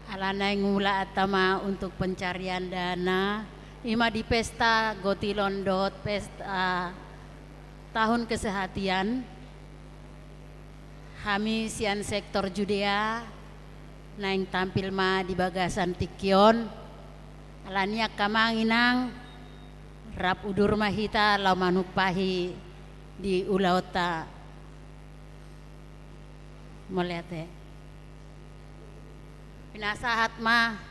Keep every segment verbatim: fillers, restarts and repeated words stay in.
Ala naeng mulaanta ma untuk pencarian dana, ima di pesta gotilon dohot pesta tahun kesehatian. Hami sian sektor Judea naeng tampil ma di bagasan tingki on. Alani i angka amang inang, rap udur ma hita laho manumpahi di ulaonta. Mauliate. Pinasahat ma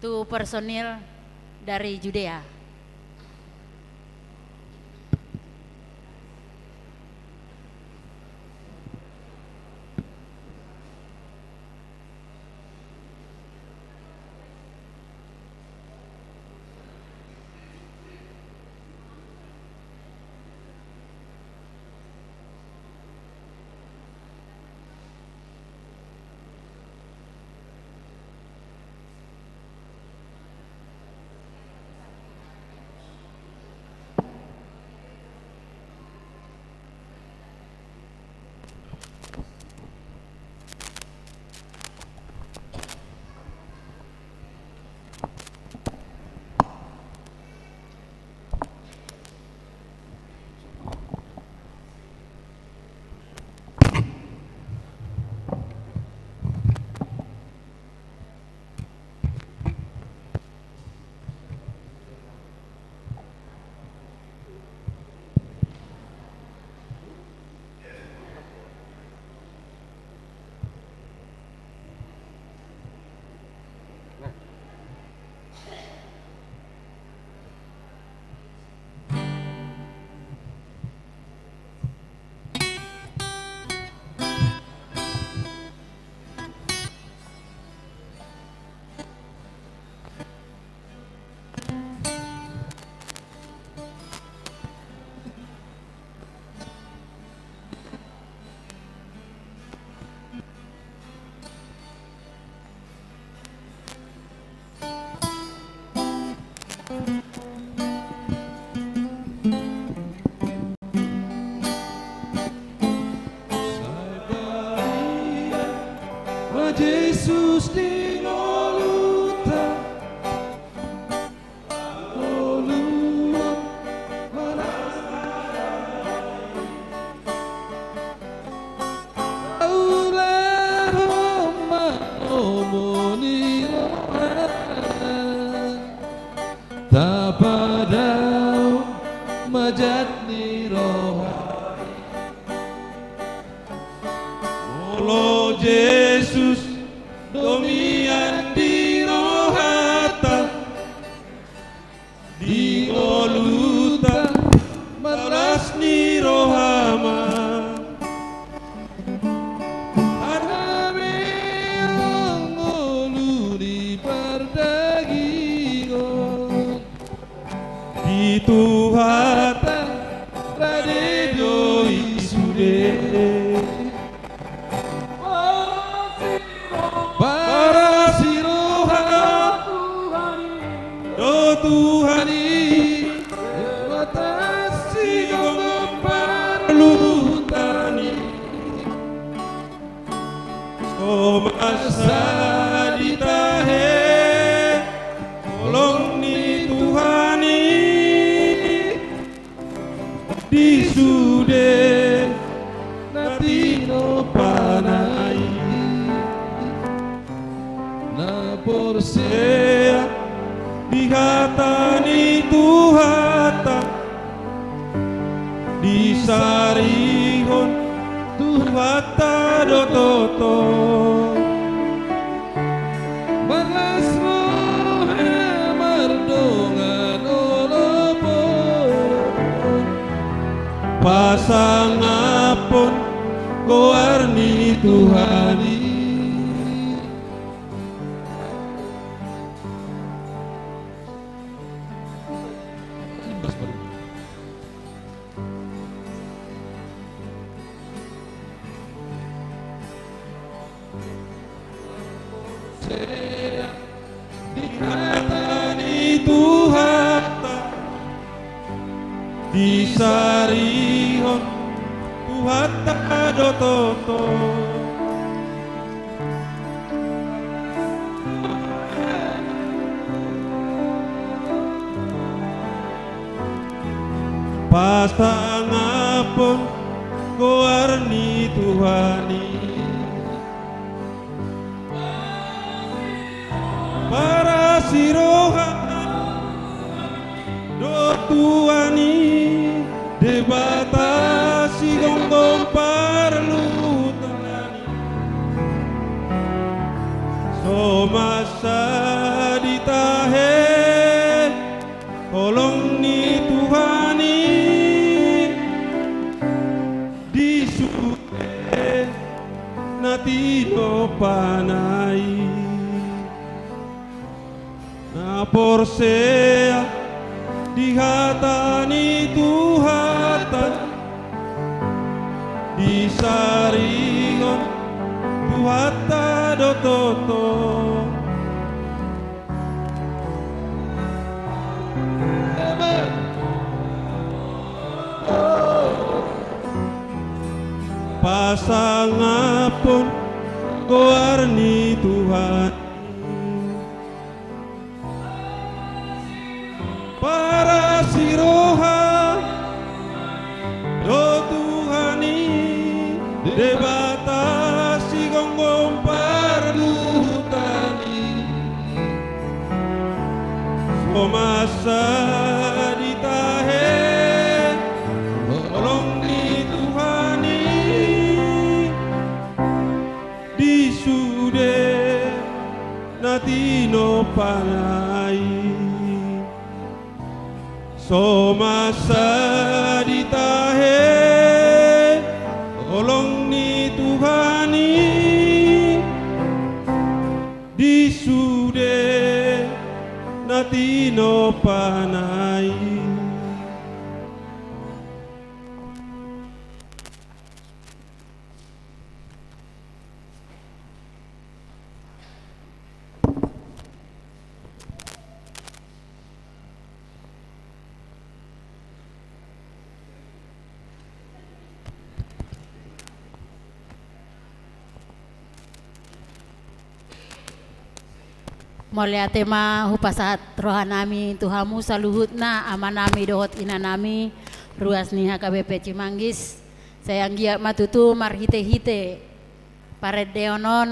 tu personil dari Judea. Sai badia ma Jesus di ngolunta. Ngolu on ma na taulahon ma lomo ni roha, tapadaon ma jat ni roha. Olo Jesus, do mian di rohanta, di ngolunta marlas ni roha ma. Hanamean ngolu ni pardagingon, di Tuhanta rade do i sude. Paras ni roha do Tuhan i, batas ni gomgom parluhutan i. So masa ditahe holong ni Tuhan i di sude na tinompana i. Na porsea di hata ni Tuhanta, disarihon Tuhanta do tongtong. Marlas roha mardongan olopon, pasangaphon goar ni Tuhan i. Di hata ni Tuhanta, disarihon Tuhanta do tongtong. Pasangaphon goar ni Tuhan i. Parasi roha do Tuhan i, Debata sigomgom parluhutan i. So masa ditahe holong ni Tuhan i di sude na tinompana i. Na porsea di hata ni Tuhanta, disarihon Tuhanta do tongtong. Pasangaphon goar ni Tuhan. Parasi roha do Tuhan i, Debata sigomgom parluhutan i. So masa ditahe holong ni Tuhan i di sude na tinompana i. So masa ditahe holong ni Tuhan i di sude na tinompana i. Mauliate ma hupasahat rohanami tu hamu saluhutna, amanami dohot inanami, ruas ni H K B P Cimanggis. Sai anggiat ma tutu marhitehite parendeon on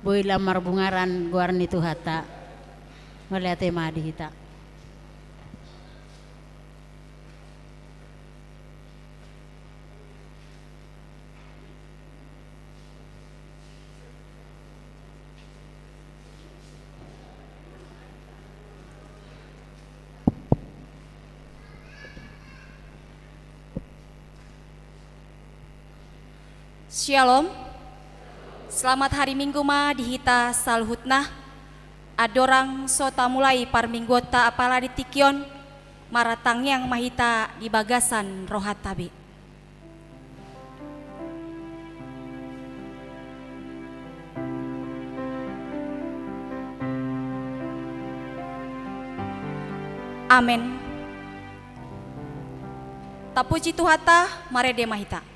boi lam marbungaran goar ni Tuhanta. Mauliate ma di hita. Syalom. Selamat hari Minggu ma di hita saluhutna. Andorang so tamulai parmingguonta apala di tingki on, martangiang ma hita di bagasan rohanta be. Amen. Tapuji Tuhanta, marende ma hita.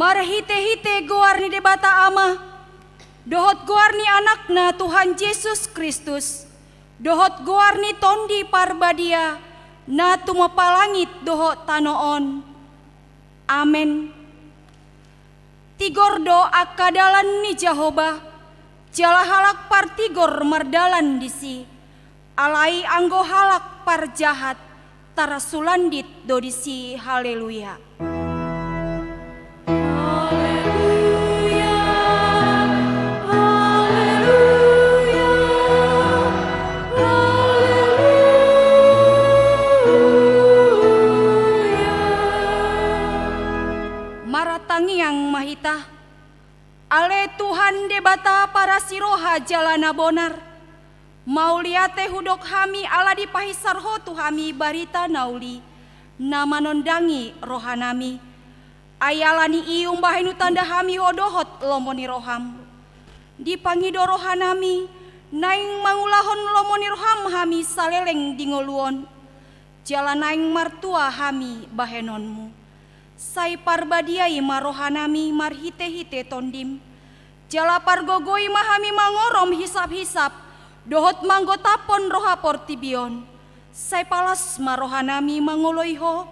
Marhite-hite goar ni Debata Ama, dohot goar ni Anakna Tuhan Jesus Kristus, dohot goar ni Tondi Parbadia, na tumompa langit dohot tano on. Amen. Tigor do angka dalan ni Jahowa, jala halak partigor mardalan disi. Alai anggo halak parjahat, tarsulandit do disi. Haleluya. Haleluya, haleluya, haleluya. Martangiang ma hita. Ale Tuhan Debata parasi roha jala na bonar, mauliate hudok hami ala dipahinsar Ho tu hami barita na uli, na manondangi rohanami. Ai ala ni i umbahen hutanda hami Ho dohot lomo ni roham. Dipangido rohanami, naeng mangulahon lomo ni roham hami saleleng di ngolu on. Jala naeng martua hami bahenonmu. Sai parbadiai ma rohanami marhite-hite Tondim. Jala pargogoi ma hami mangorom hisap-hisap, dohot manggotaphon roha portibi on. Sai palas ma rohanami mangoloi Ho,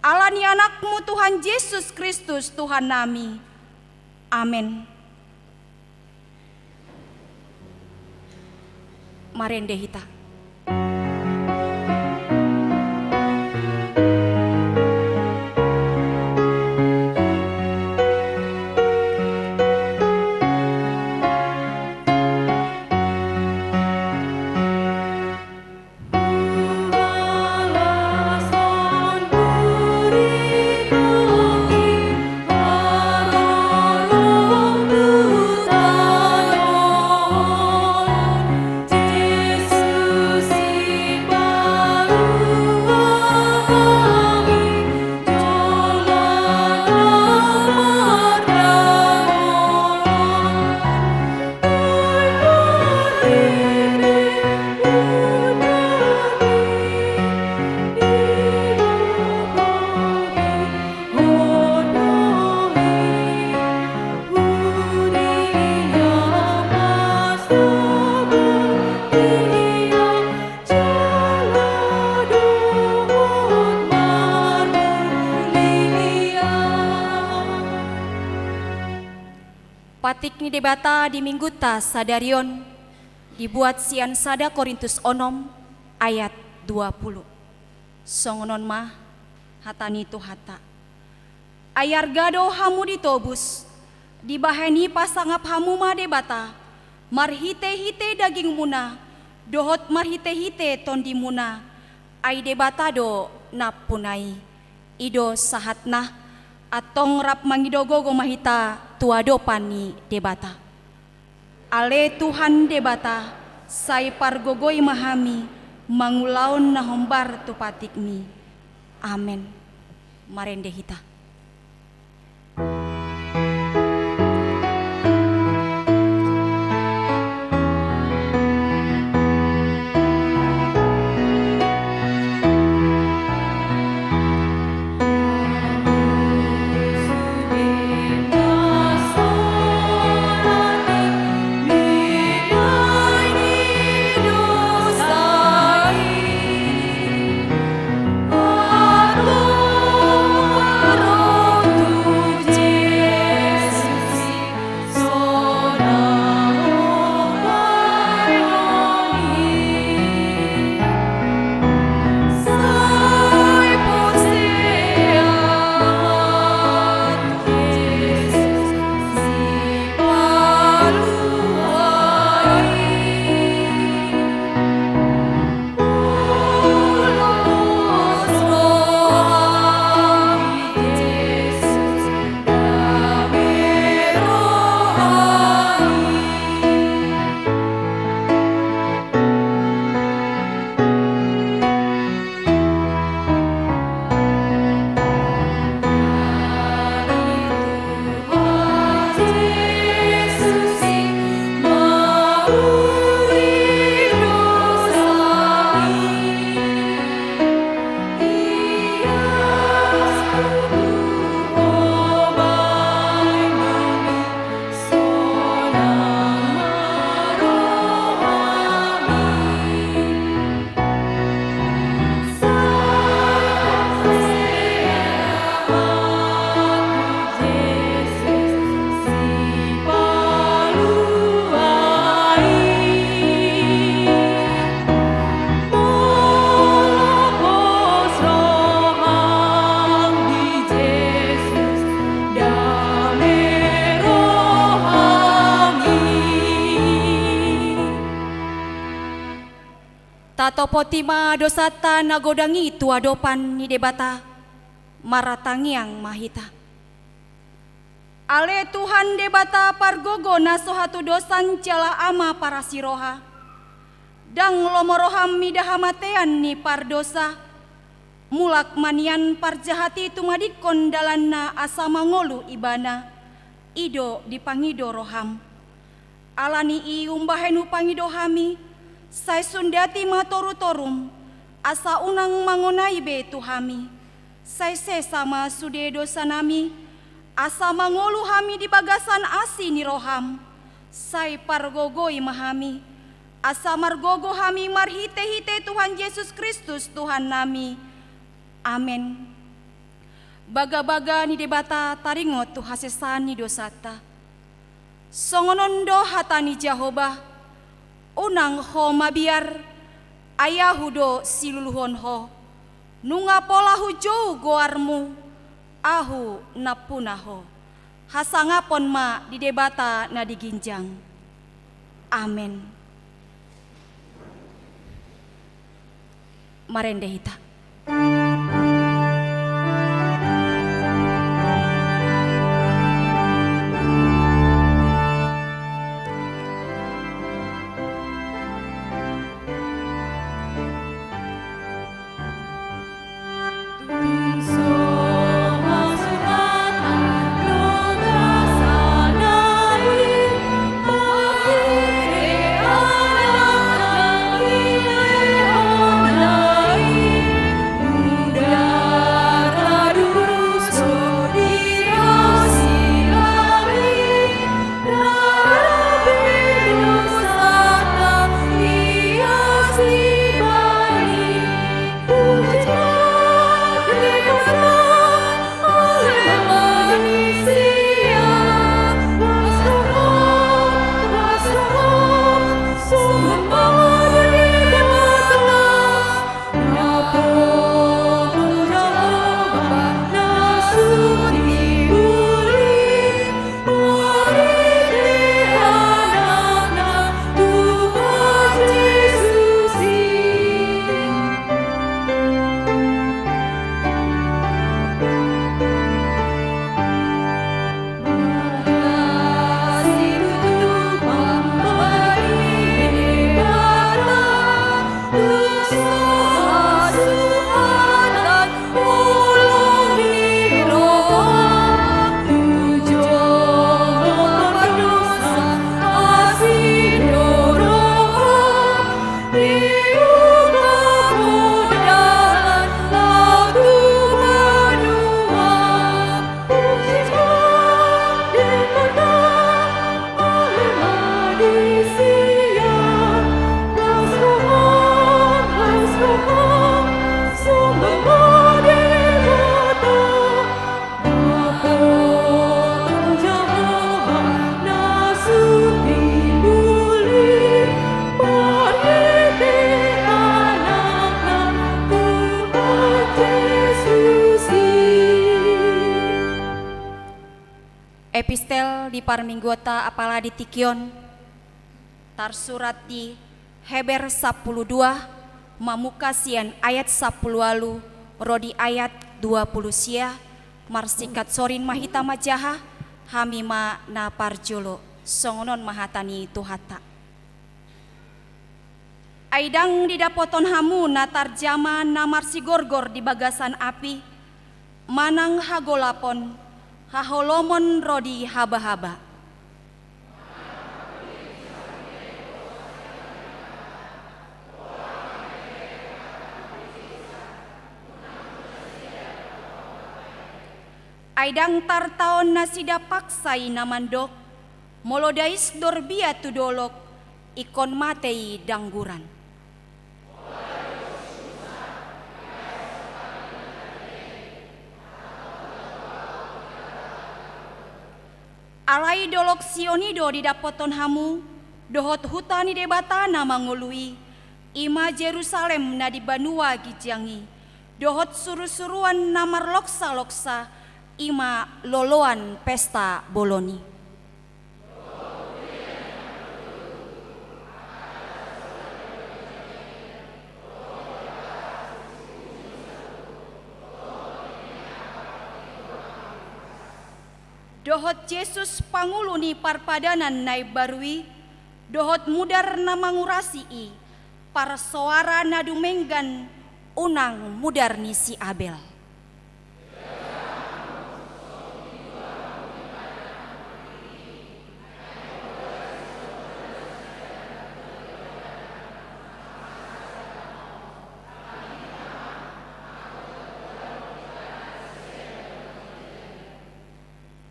ala ni Anakmu Tuhan Jesus Kristus Tuhannami. Amen. Marende hita. Patik ni Debata di Minggunta sadari on dibuat sian sada Korintus onom ayat dua pulu. Songon on ma hata ni Tuhanta. Ai arga do hamu ditobus, dibahen i pasangap hamu ma Debata, marhite-hite dagingmuna, dohot marhite-hite tondimuna, ai Debata do nampuna i. I do sahatna, antong rap mangido gogo ma hita tu adopan ni Debata. Ale Tuhan Debata, sai pargogoi ma hami mangulahon na hombar tu patikmi. Amen. Marende hita. Poti ma dosanta na godang i tu adopan ni Debata, martangiang ma hita. Ale Tuhan Debata pargogo na so hatudosan jala Ama parasi roha, ndang lomo roham mida hamatean ni pardosa, mulak ma nian parjahat i tumadingkon dalanna asa mangolu ibana, i do dipangido roham. Ala ni i umbahen hupangido hami, sai sundati ma torutorum, asa unang mangonai be tu hami. Sai sesa ma sude dosanami, asa mangolu hami di bagasan asi ni roham. Sai pargogoi ma hami, asa margogo hami marhitehite Tuhan Jesus Kristus Tuhannami. Amen. Bagabaga ni Debata taringot tu hasesaan ni dosanta. Songon on do hata ni Jahowa: Unang ho mabiar, ai Ahu do siluluhon ho. Nunga pola hujou goarmu, Ahu nampuna ho. Hasangapon ma di Debata na di ginjang. Amen. Marende hita. Epistel di parmingguonta apala di tingki on tarsurat di Heber sampulu dua, mamungka sian ayat sampulu ualu ro di ayat dua pulu sia. Marsingkat sorin ma hita manjaha, hami ma na parjolo. Songon on ma hata ni Tuhanta. Ai ndang didapothon hamu na tarjama na marsigorgor di bagasan api, manang hagolapon, haholomon ro di habahaba. Ai ndang tartaon nasida paksa i na mandok: Molo dais dorbia tu dolok, ingkon mate i dangguran. Alai dolok Sion i do didapothon hamu, dohot huta ni Debata na mangolu i, i ma Jerusalem na di banua ginjang i, dohot surusuruan na marloksaloksa, i ma loloan pesta bolon i. Dohot Jesus pangulu ni parpadanan na imbaru i, dohot mudar na mangurasi i, parsoara na dumenggan unang mudar ni si Abel.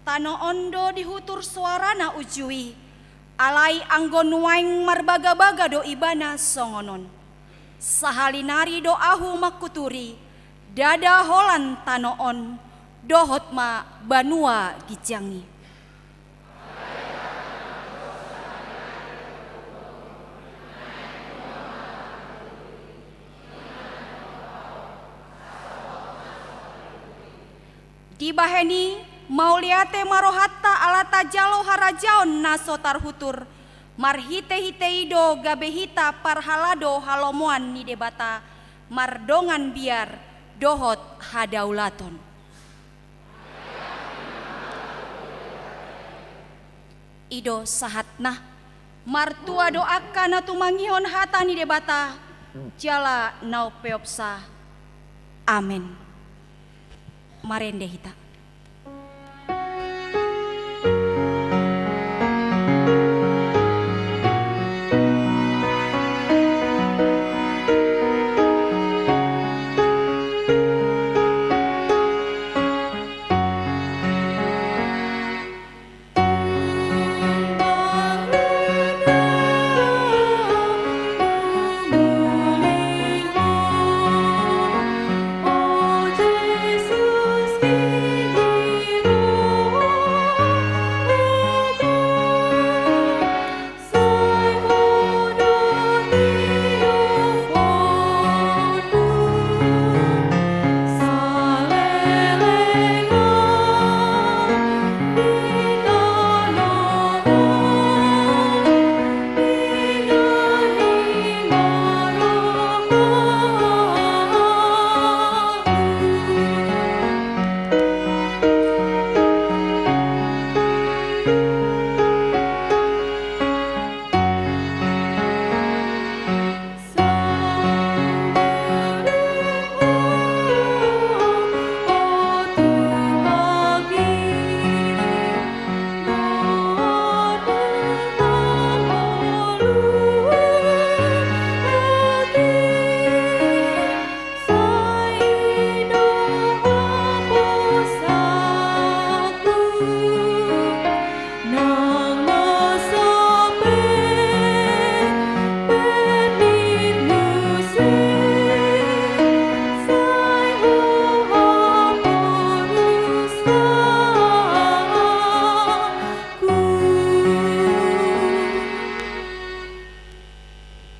Tano on do dihutur soarana uju i, alai anggo nuaeng marbagabaga do ibana songon on. Sahali nari do ahu mangkuturi, ndada holan tano on, dohot ma banua ginjang i. Dibahen i, mauliate ma rohanta ala tajalo harajaon na so tarhutur, marhitehite i do gabe hita parhalado halomoan ni Debata, mardongan biar dohot hadaulaton. I do sahatna, martua do angka na tumangihon hata ni Debata, jala na umpeopsa. Amen. Marende hita.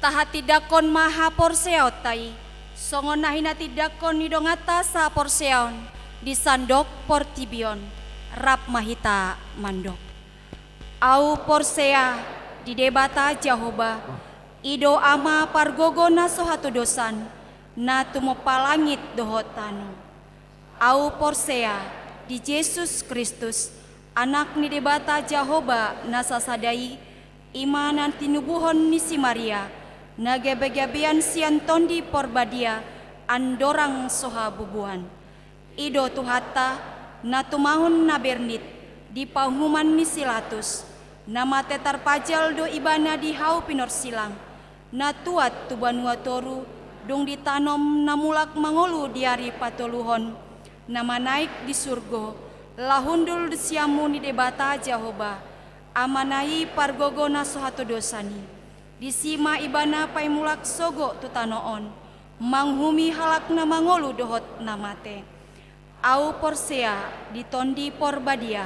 Tahatindangkon ma haporseaonta i, songon na hinatindangkon ni donganta sahaporseaon di sandok portibi on, rap ma hita mandok. Ahu porsea di Debata Jahowa, i do Ama pargogo na so hatodosan, na tumompa langit dohot tano. Ahu porsea di Jesus Kristus, Anak ni Debata Jahowa na sasada i, i ma na tinubuhon ni si Maria, na gabegabean sian Tondi Porbadia, andorang so habubuhan. I do Tuhanta, na tumahon na bernit, di pauhuman ni si Latus, na mate tarpajal do Ibana di hau pinorsilang, na tuat tu banua toru, dung ditanom na mulak mangolu di ari patoluhon, na manaek di surgo, laho hundul di siamun ni Debata Jahowa, Amana i pargogo na so hatodosan i. Disi ma Ibana paimulak sogot tu tano on, manguhumi halak na mangolu dohot na mate. Ahu porsea di Tondi Porbadia,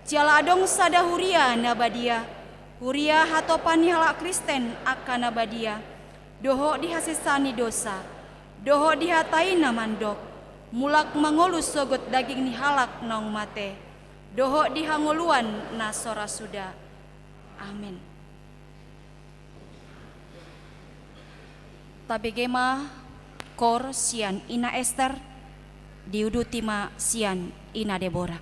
jala adong sada huria na badia, huria hatopan ni halak Kristen angka na badia, dohot di hasesaan ni dosa, dohot di hata i na mandok, mulak mangolu sogot daging ni halak naung mate, dohot di hangoluan na so ra suda. Amen. Tabege ma koor sian Ina Ester, diuduti ma sian Ina Debora.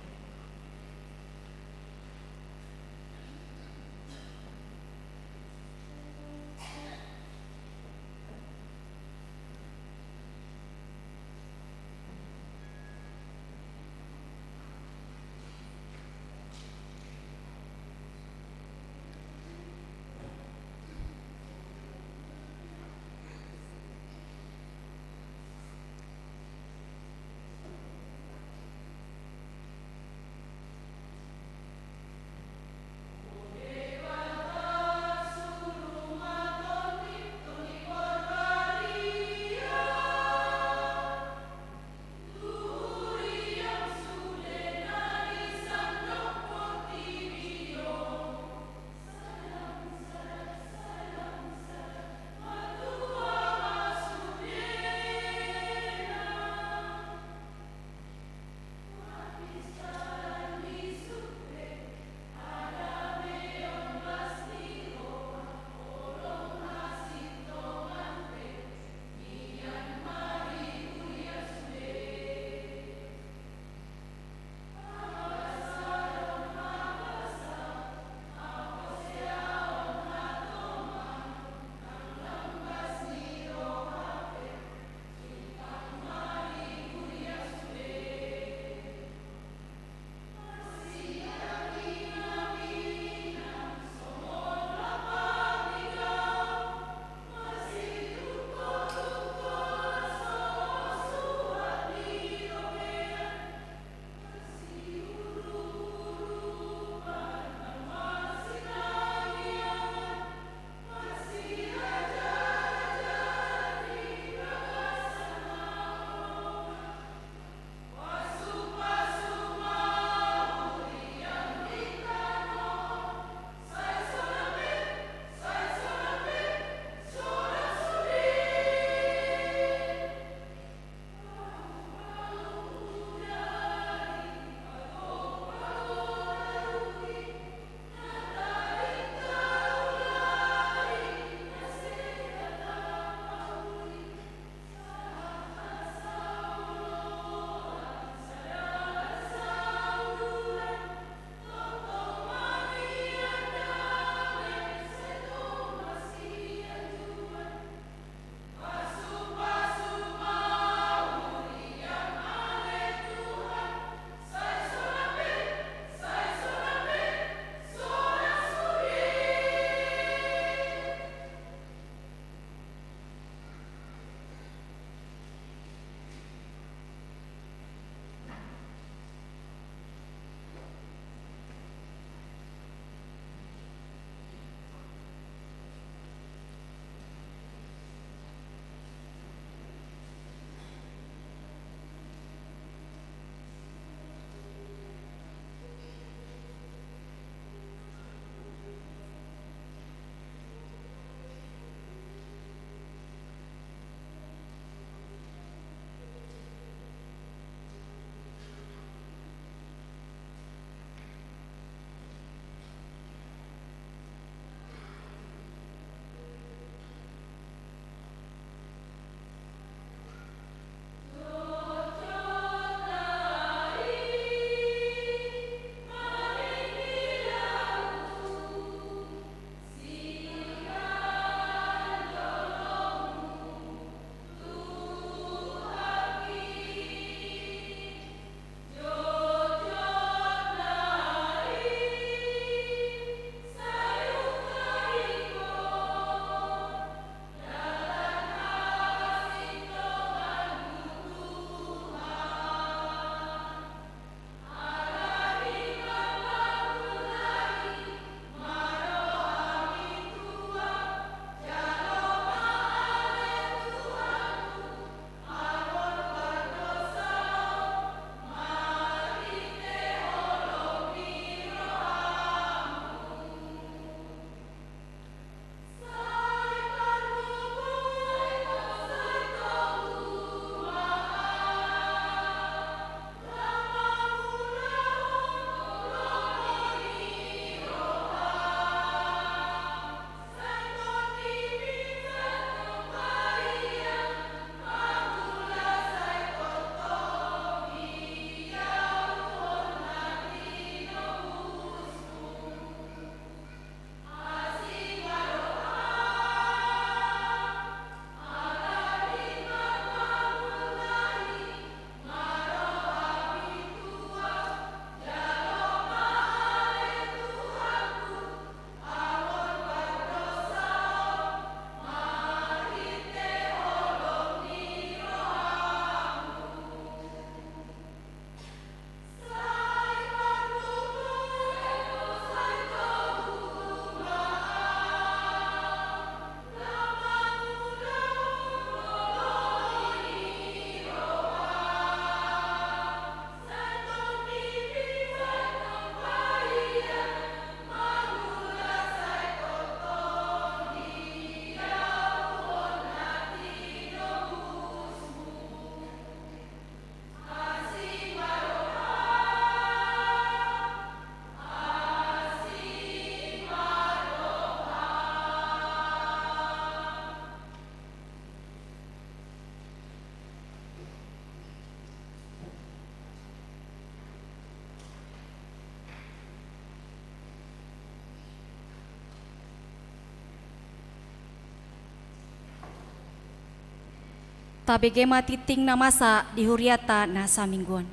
Tabege ma tingting na masa di huriata na samingguon.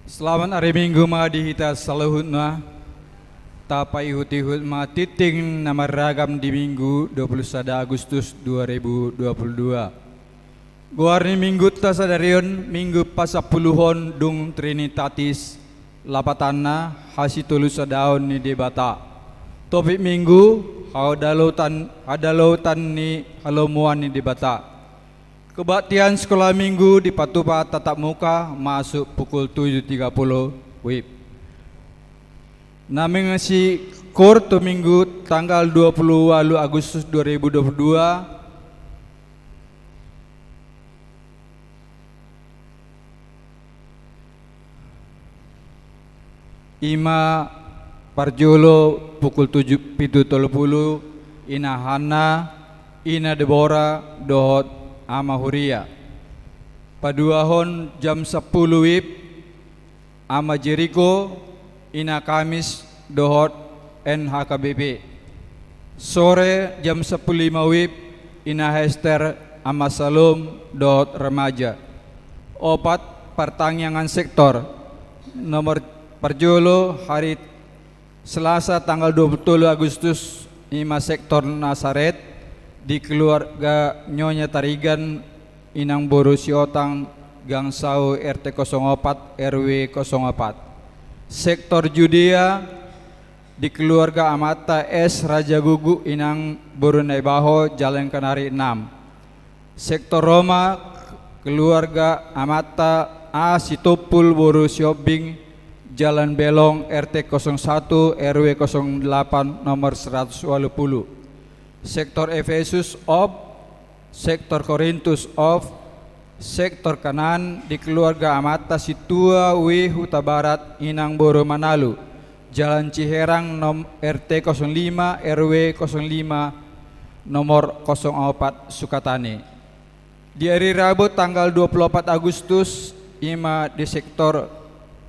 Selamat hari Minggu ma di hita saluhutna. Tapaihut-ihut ma tingting na marragam di Minggu dua puluh sada Agustus dua ribu dua puluh dua. Goar ni Minggunta sadari on Minggu pasampuluhon dung Trinitatis, lapatanna hasitolusadaon ni Debata. Topik Minggu, hadalautan, hadalautan ni halomoan ni Debata. Kebaktian sekolah Minggu dipatupa tatap muka masuk pukul tujuh tiga puluh WIB. Na mengisi koor tu Minggu tanggal dua puluh walu Agustus dua ribu dua puluh dua, ima parjolo pukul tujuh, pitu tolu pulu, Ina Hanna, Ina Debora, dohot Ama Huria. Paduahon jam sampulu WIB, Ama Jeriko, Ina Kamis, dohot N H K B P. Sore jam sampulu lima WIB, Ina Hester, Ama Salom, dohot remaja. Opat, partangiangan sektor. Nomor parjolo, hari Selasa tanggal dua puluh tolu Agustus, ima sektor Nasaret, di keluarga Nyonya Tarigan, Inang boru Siotang, Gang Sau, R T kosong opat, R W kosong opat. Sektor Judea di keluarga amanta S Raja Gugu, Inang boru Naibaho, Jalan Kenari enam. Sektor Roma, keluarga amanta A Sitompul boru Siombing, Jalan Belong, R T kosong satu, R W kosong delapan, nomor seratus walu pulu. Sektor Efesus, Op, Sektor Korintus, Op, Sektor Kanaan di keluarga amanta Sintua W Hutabarat, Inang boru Manalu, Jalan Ciherang, nom-, R T kosong lima, R W kosong lima, nomor kosong opat, Sukatani. Di ari Rabu tanggal dua puluh opat Agustus, ima di sektor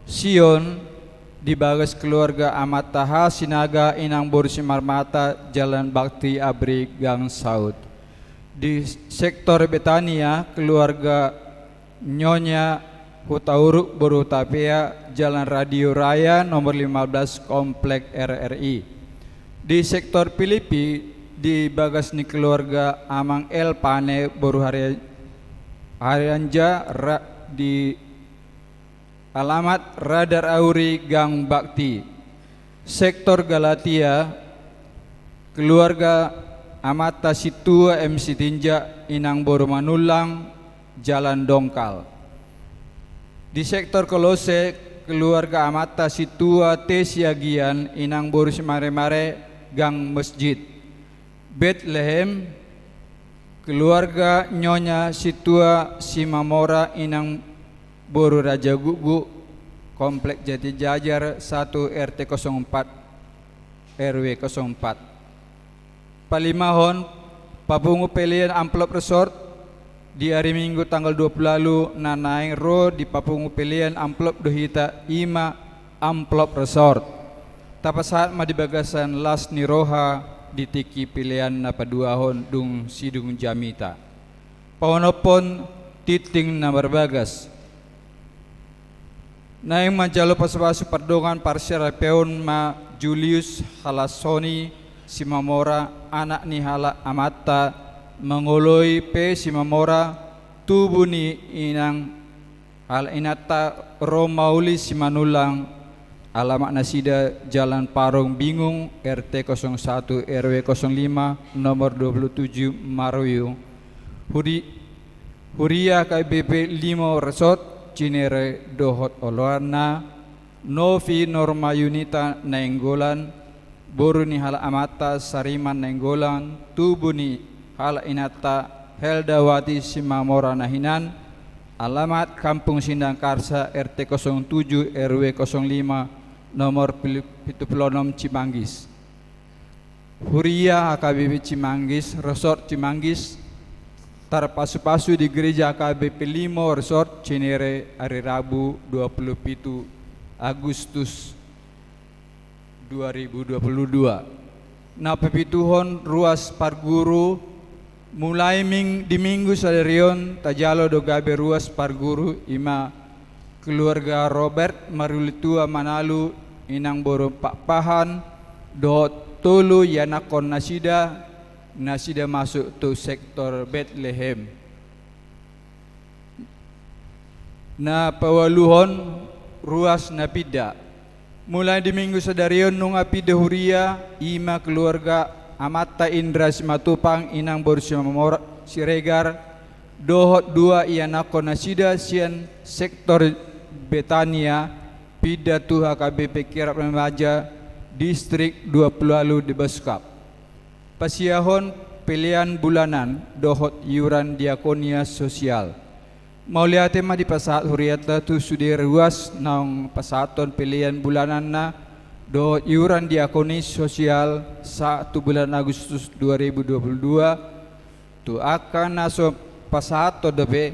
Sion, di bagas keluarga amanta H Sinaga, Inang boru Simarmata, Jalan Bakti Abri, Gang Saut. Di sektor Betania, keluarga Nyonya Hutauruk boru Hutapea, Jalan Radio Raya, nomor lima belas, Komplek R R I. Di sektor Pilipi, di bagas ni keluarga Amang El Pane boru Hari-, Harianja, ra-, di alamat Radar Auri, Gang Bakti. Sektor Galatia, keluarga amanta Sintua M Sitinjak, Inang boru Manullang, Jalan Dongkal. Di sektor Kolose, keluarga amanta Sintua T Siagian, Inang boru Simaremare, Gang Masjid. Betlehem, keluarga Nyonya Sintua Simamora, Inang boru Raja Gugu, Komplek Jati Jajar satu, R T kosong empat, R W kosong empat. Palimahon, papungu pelean amplop resort, di ari Minggu tanggal dua puluh walu na naeng ro di papungu pelean amplop do hita, ima amplop resort. Tapasahat ma di bagasan las ni roha di tingki pelean na paduahon dung sidung jamita. Paonomhon tingting na marbagas. Naeng manjalo pasupasu pardongan parserapeon ma Julius Halasoni Simamora, anak ni halak amanta, mangoloi pe Simamora, tubu ni inang halak inanta, ro mauli Simanullang, alamat nasida Jalan Parung Bingung, R T kosong satu, R W kosong lima, nomor dua puluh tujuh, Maruyu. Huri-, Huria K B P lima Resort, Cinere dohot oloanna, Novi Norma Yunita Nainggolan, boru ni halak amanta Sariman Nainggolan, tubu ni halak inanta Heldawati Simamora na hinan, alamat Kampung Sindang Karsa, R T kosong tujuh, R W kosong lima, nomor pil-, pitu pulu onom, Cimanggis. Huria H K B P Cimanggis, Resort Cimanggis, Tarpasupasu di Gereja H K B P Limo Resort Cinere, ari Rabu dua puluh pitu Agustus dua ribu dua puluh dua. Na pepituhon ruas parguru, mulai ming-, di Minggu sadari on tajalo do gabe ruas parguru, i ma keluarga Robert Maruli Tua Manalu, inang boru Pakpahan, dohot tolu ianakhon nasida, nasida masuk tu sektor Betlehem. Na paualuhon, ruas na pinda. Mulai di Minggu sadari on nunga pinda huria, i ma keluarga amanta Indra Simatupang, inang boru Simamora-, Siregar, dohot dua ianakhon nasida sian sektor Betania, pinda tu H K B P Kirap Remaja, distrik dua puluh ualu Deboscap. Pasiahon pelean bulanan dohot iuran diakonia sosial. Mauliate ma dipasahat hurianta tu sude ruas naung pasahathon pelean bulananna dohot iuran diakonia sosial sahat tu bulan Agustus dua ribu dua puluh dua. Tu angka na so pasahathon dope,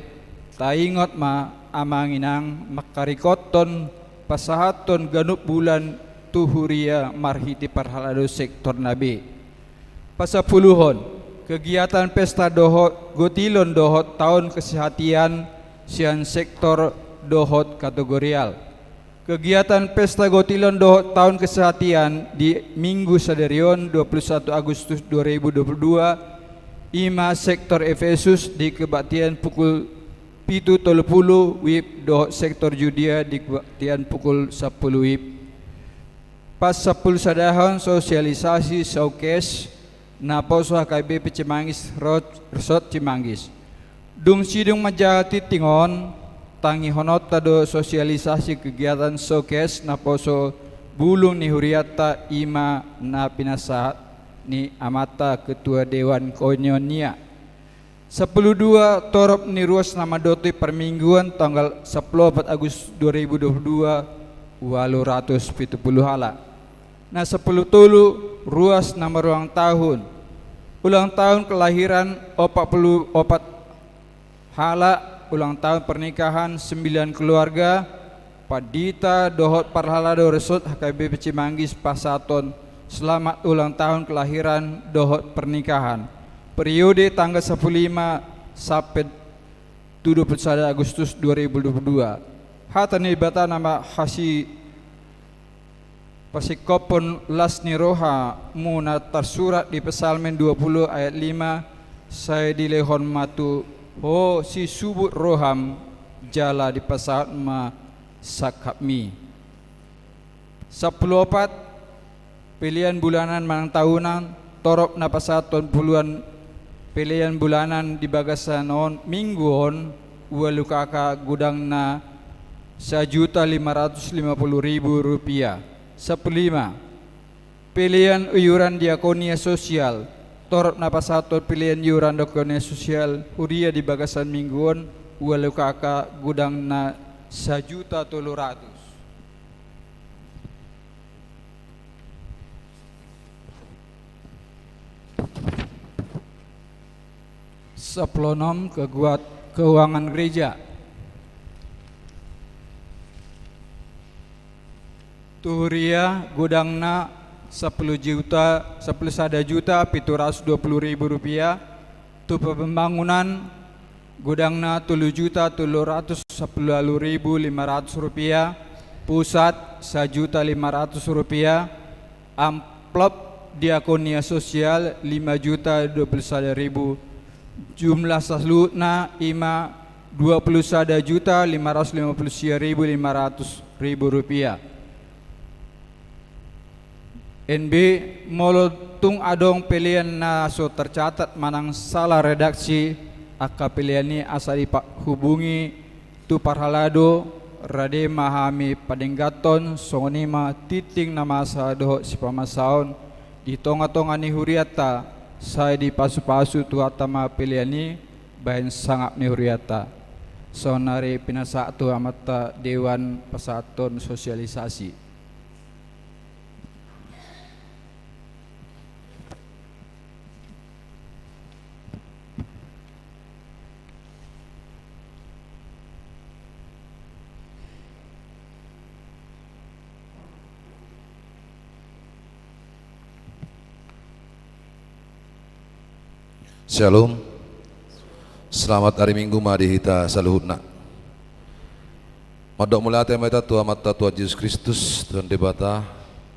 taingot ma amang inang mangkaringothon pasahathon ganup bulan tu huria marhite parhalado sektor na be. Pasampuluhon, kegiatan pesta dohot gotilon dohot taon kesehatian sian sektor dohot kategorial. Kegiatan pesta gotilon dohot taon kesehatian di Minggu sadari on, dua puluh satu Agustus dua ribu dua puluh dua, i ma sektor Efesus di kebaktian pukul pitu tolu pulu wib dohot sektor Judea di kebaktian pukul sampulu wib. Pasampulusadahon, sosialisasi showcase naposo H K B P Cimanggis, Ro-, Resort Cimanggis. Dung sidung manjaha tingting on, tangihononta do sosialisasi kegiatan showcase naposo bulung ni hurianta, i ma na pinasahat ni amanta Ketua Dewan Koinonia. Sampulu dua, torop ni ruas na mandok tu parmingguon tanggal sampulu opat Agustus dua ribu dua puluh dua, ualu ratus pitu pulu halak. Na sampulu tolu, ruas na marulang tahun. Ulang tahun kelahiran opat pulu opat halak, ulang tahun pernikahan sembilan keluarga, pandita dohot parhalado Resort H K B P Cimanggis pasahathon selamat ulang tahun kelahiran dohot pernikahan. Periode tanggal sampulu lima sampe tu dua puluh sada Agustus dua ribu dua puluh dua. Hata ni Debata na ma-, hasi-, pasingkophon las ni rohamuna tarsurat di Psalmen dua pulu ayat lima, sai dilehon ma tu Ho sisubut roham, jala dipasahat ma sangkapmi. Sampulu opat, pelean bulanan manang tahunan, torop na pasahathon pelean bulanan di bagasan on, minggu on, ualu K K godangna sajuta lima ratus lima pulu ribu rupiah. Sampulu lima, pelean iuran diakonia sosial, torop na pasahathon pelean iuran diakonia sosial huria di bagasan minggu on, ualu K K godangna sajuta tolu ratus. Sampulu onom, keguat-, keuangan gereja. Tu huria godangna sampulu juta, sampulu sada juta pitu ratus dua pulu ribu rupiah. Tu pembangunan godangna tolu juta tolu ratus sampulu ualu ribu lima ratus rupiah, pusat sajuta lima ratus rupiah, amplop diakonia sosial lima juta dua pulu sada ribu, jumlah saluhutna i ma dua pulu sada juta lima ratus lima pulu sia ribu lima ratus ribu rupiah. N B, molo tung adong pelean na so tercatat manang salah redaksi, angka pelean i asa dihubungi tu parhalado, rade ma hami padengganhon, songon i ma tingting na masa dohot sipamasaon di tongatonga ni hurianta, sai dipasupasu Tuhanta ma pelean i bahen sangap ni hurianta. Saonari pinasahat tu amanta dewan pasahathon sosialisasi. Shalom. Selamat ari Minggu ma di hita saluhutna. Mandok mauliate ma hita tu Amanta Tuhan Jesus Kristus, Tuhan Debata,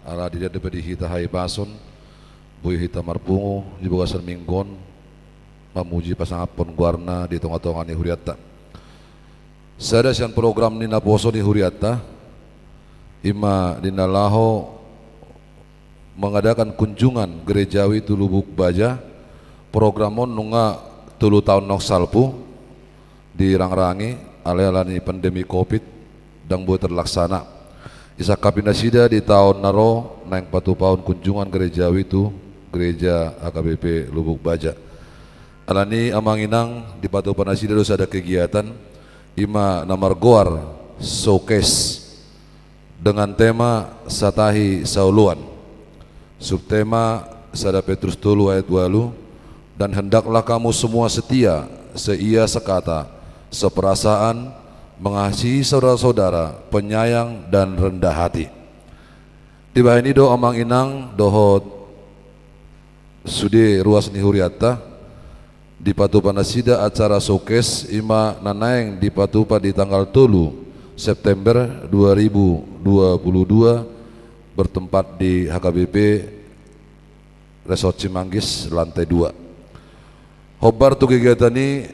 ala dilehon dope di hita hahipason, boi hita marpungu di bagasan Minggu on, mamuji pasangaphon goarna di tonga-tonga ni hurianta. Sada sian program ni naposo ni hurianta, ima di na laho mengadakan kunjungan gerejawi tu Lubuk Baja. Program on nunga tolu taon naung salpu dirangrangi, alai ala ni pandemi covid, ndang boi terlaksana. Disangkapi nasida di taon na ro naeng patupahon kunjungan gerejawi tu gereja H K B P Lubuk Baja. Alani, amang inang, dipatupa nasida do sada kegiatan, ima na margoar showcase dengan tema Satahi Saoloan. Subtema sada Petrus tolu ayat ualu, "Dan hendaklah kamu semua setia, seia sekata, seperasaan, mengasihi saudara-saudara, penyayang dan rendah hati." Dibahen i do, amang inang dohot sude ruas ni hurianta, dipatupa nasida acara showcase, ima na naeng dipatupa di tanggal tolu September dua ribu dua puluh dua, bertempat di H K B P Resort Cimanggis, lantai dua. Hombar tu kegiatan i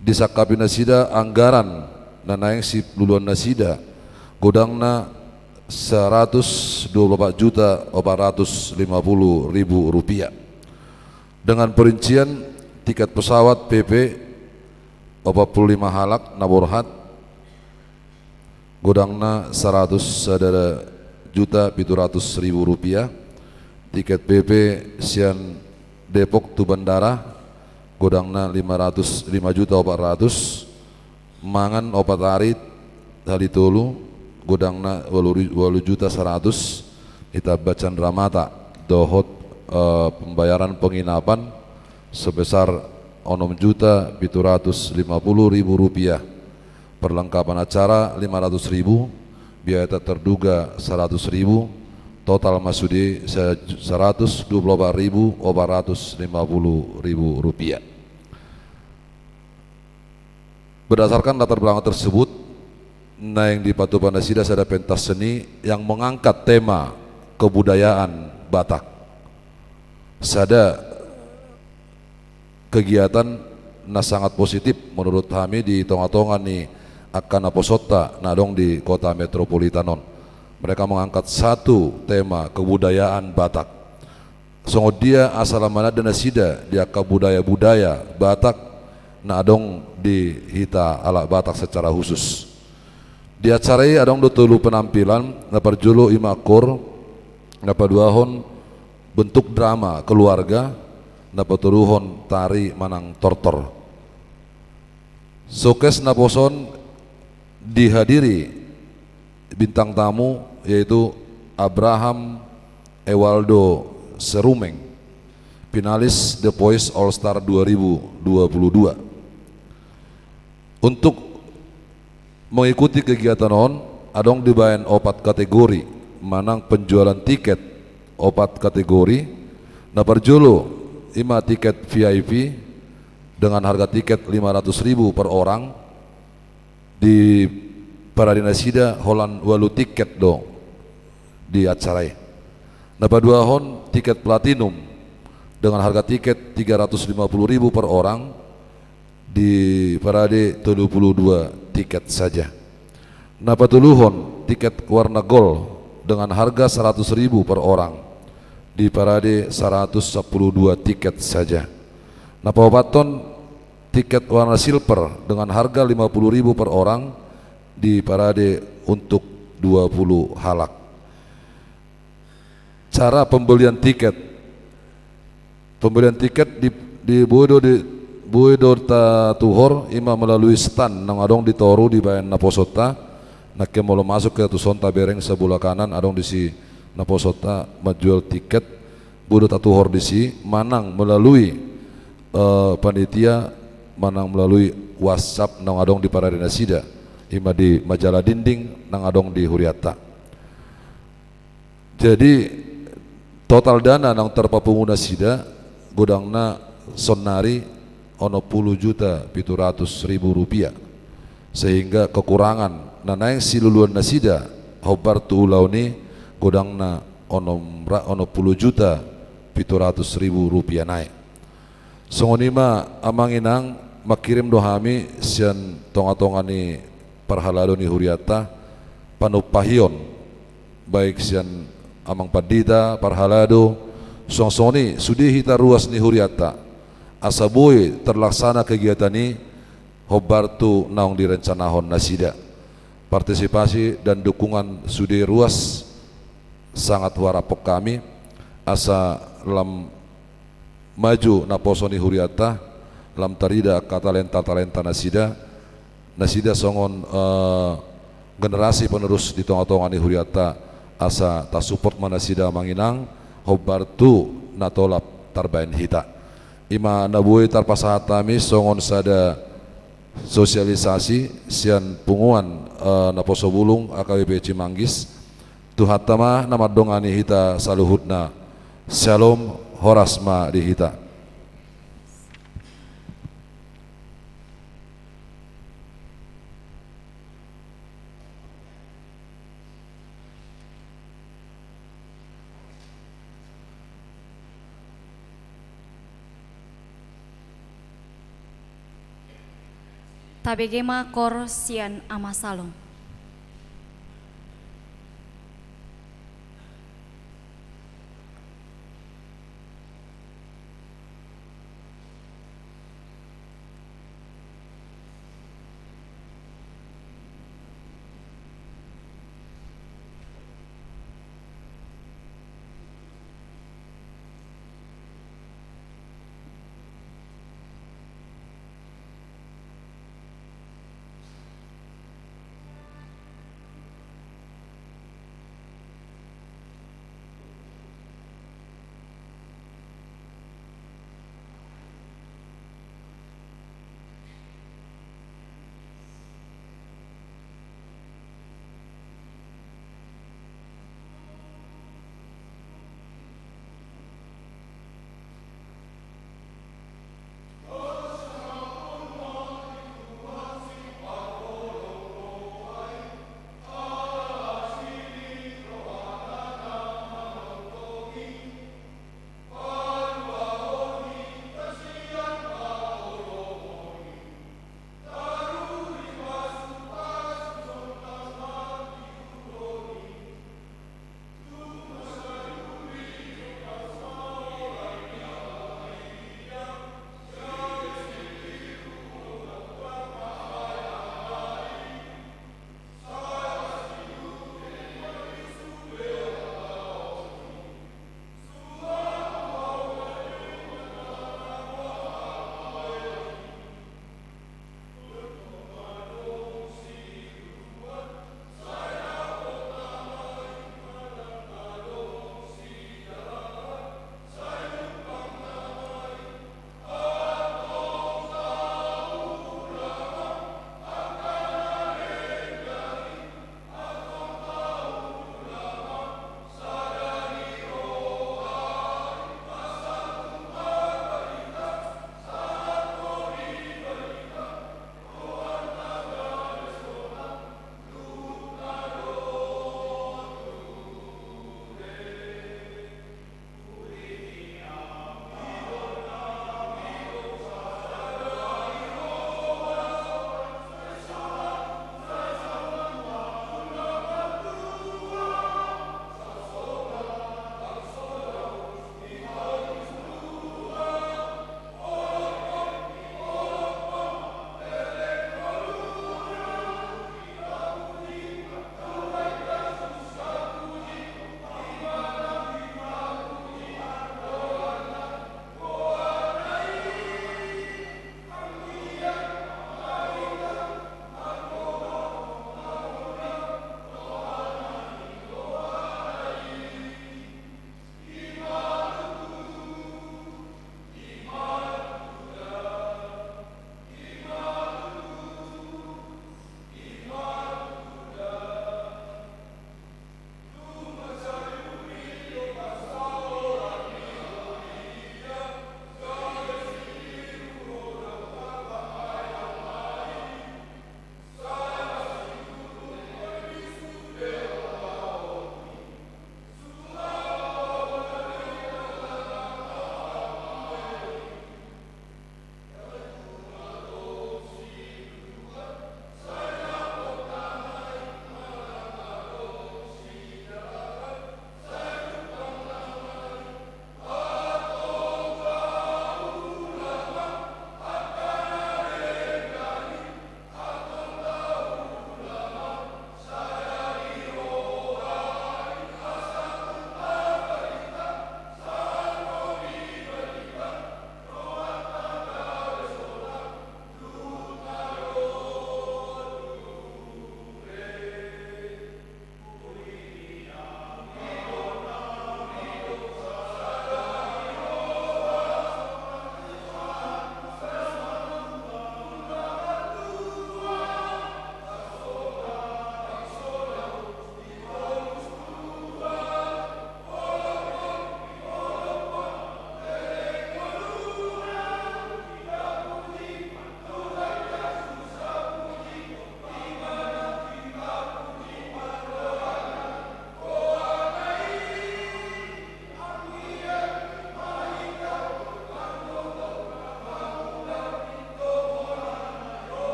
disangkapi nasida anggaran na naeng siluluan nasida, godangna saratus dua puluh opat juta opat ratus lima puluh ribu rupiah. Dengan perincian tiket pesawat P P opat puluh lima halak na borhat, godangna saratus sada juta pitu ratus ribu rupiah. Tiket P P sian Depok tu bandara, godangna lima ratus, lima juta opat ratus. Mangan opat ari hali tolu, godangna ualu ri-, ualu juta saratus. Ditamba candramata dohot, eh, pembayaran penginapan sebesar onom juta pitu ratus lima puluh ribu rupiah. Perlengkapan acara lima ratus ribu, biaya tak terduga saratus ribu, total ma sude sa-, saratus dua puluh opat ribu opat ratus lima puluh ribu rupiah. Berdasarkan latar belakang tersebut, naeng dipatupa nasida sada pentas seni yang mengangkat tema kebudayaan Batak. Sada kegiatan na sangat positif menurut hami di tonga-tonga ni angka naposonta na adong di kota metropolitan on. Mereka mengangkat satu tema kebudayaan Batak. Songon dia asa lam mananda nasida di angka budaya-budaya Batak na adong di hita halak Batak secara khusus. Di acara i adong do tolu penampilan, na parjolo ima akor, na paduahon bentuk drama keluarga, na patoluhon tari manang tortor. Showcase naposo on dihadiri bintang tamu, yaitu Abraham Ewaldo Serumeng, finalis The Voice All Star dua ribu dua puluh dua. Untuk mengikuti kegiatan on, adong dibaen opat kategori manang penjualan tiket opat kategori. Na parjolo ima tiket V I P dengan harga tiket lima ratus ribu per orang. Diparade nasida holan ualu tiket do di acara i. Na paduahon tiket platinum dengan harga tiket tiga ratus lima puluh ribu per orang, diparade tolu puluh dua tiket saja. Na patoluhon tiket warna gol dengan harga saratus ribu per orang, diparade saratus sapuluh dua tiket saja. Na paopathon tiket warna silver dengan harga lima puluh ribu per orang, diparade untuk dua puluh halak. Cara pembelian tiket. Pembelian tiket di, di boi do, di boi do tatuhor ima melalui stan naung adong di toru dibaen naposonta. Nangkin molo masuk ke tuson tabereng sebelah kanan adong disi naposonta menjual tiket. Boi do tatuhor disi manang melalui, eh, panitia manang melalui WhatsApp naung adong diparade nasida ima di majalah dinding naung adong di hurianta. Jadi, total dana naung tarpapungu nasida godangna saonnari onom pulu juta pitu ratus ribu rupiah, sehingga kekurangan na naeng siluluan nasida hombar tu ulaon i godangna onom ra-, onom pulu juta pitu ratus ribu rupiah nai. Songon i ma, Amang Inang, mangkirim do hami sian tongatonga ni parhalado ni hurianta panumpahion, baik sian Amang Pandita, parhalado, suang songon i sude hita ruas ni hurianta, asa boi terlaksana kegiatan i hombar tu naung direncanahon nasida. Partisipasi dan dukungan sude ruas sangat huarapon hami, asa lam maju naposo ni hurianta, lam tarida angka talenta-talenta nasida, nasida songon, eh, generasi penerus di tongatonga ni hurianta, asa tasupport ma nasida, Amang Inang, hombar tu na tolap tarbaen hita. I ma na boi tarpasahat hami songon sada sosialisasi sian punguan, eh, naposo bulung A K B P Cimanggis. Tuhanta ma na mandongani hita saluhutna. Syalom, horas ma di hita. Tabege ma koor sian Ama Salom.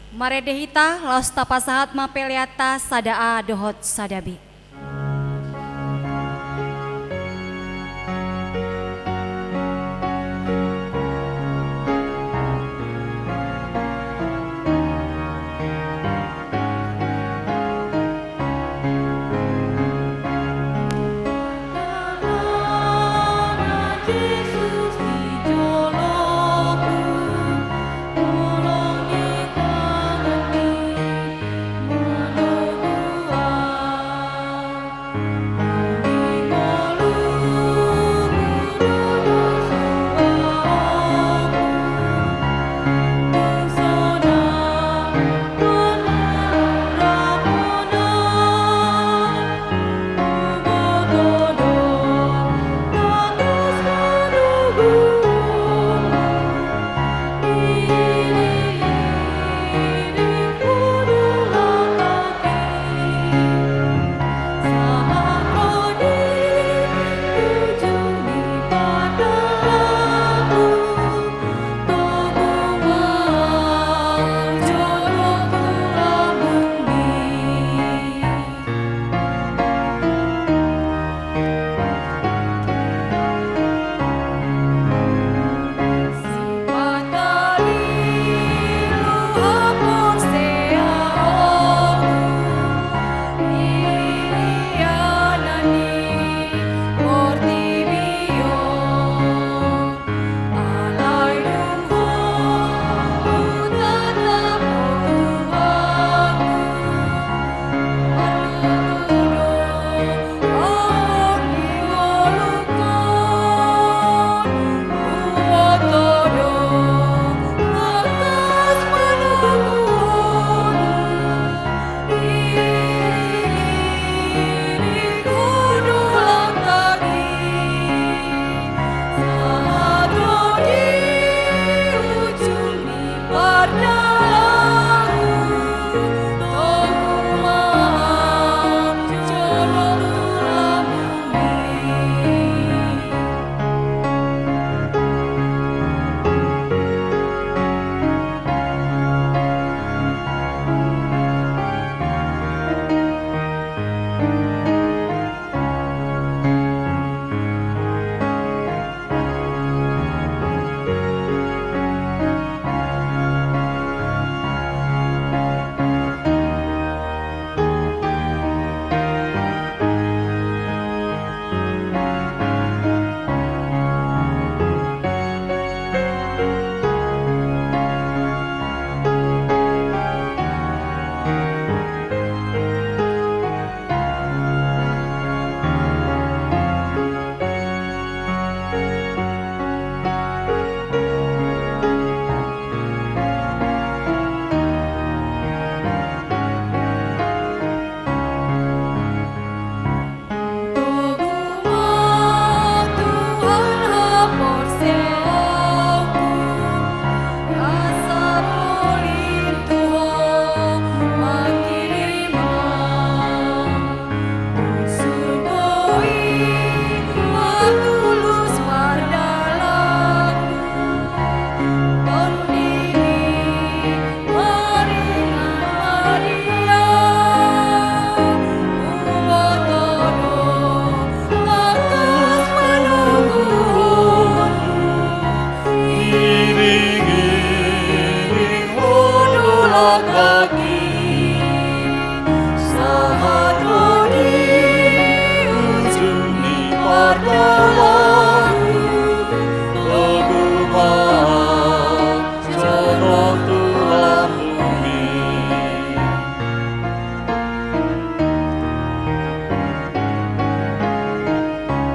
Marende hita, laos tapasahat ma peleanta sada A dohot sada B.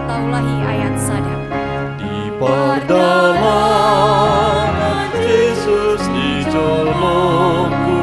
Taulahi ayat sada. Di pardalanan Jesus di jolongku,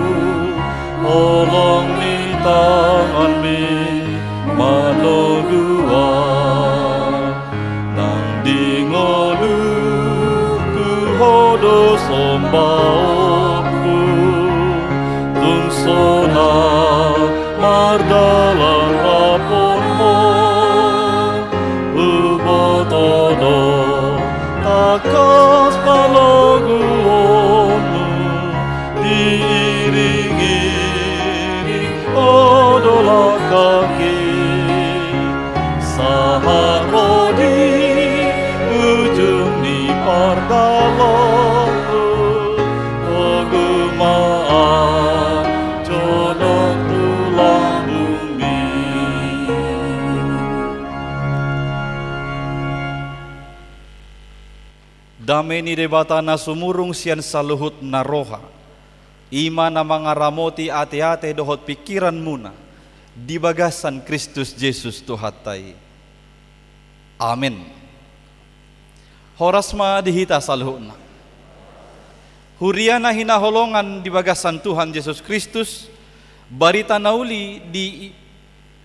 Dame ni Debata na sumurung sian saluhut na roha, i ma na mangaramoti ateate dohot pingkiranmuna di bagasan Kristus Jesus Tuhanta i. Amen. Horas ma di hita saluhutna. Huria na hinaholongan di bagasan Tuhan Jesus Kristus, barita na uli di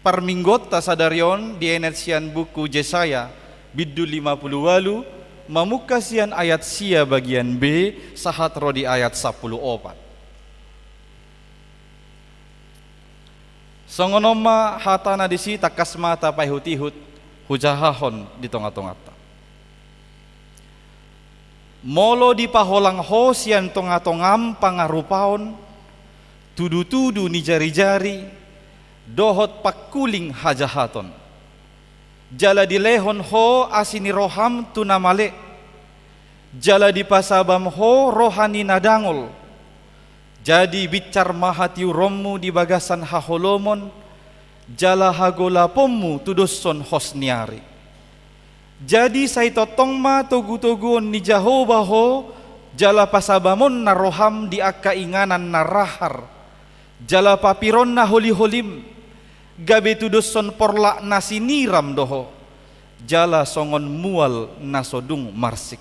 parmingguonta sadari on dienet sian buku Jesaya, bindu lima pulu ualu, mamungka sian ayat sia bagian B, sahat ro di ayat sampulu opat. Songon on ma hatana disi, tangkas ma tapaihut-ihut hujahahon di tonga-tonganta. Molo dipaholang ho sian tonga-tongam pangarupaon, tudu-tudu ni jari-jari, dohot pangkuling hajahaton. Jala dilehon ho asi ni roham tu na male, jala dipasabam ho roha ni na dangol. Jadi binsar ma hatiuronmu di bagasan haholomon, jala hagolaponmu tudoshon hos ni ari. Jadi sai tongtong ma togu-toguon ni Jahowa ho, jala pasabamonna roham di angka inganan na rahar, jala papironna holi-holim, gabe tudoshon porlak na siniram do ho, jala songon mual na so dung marsik.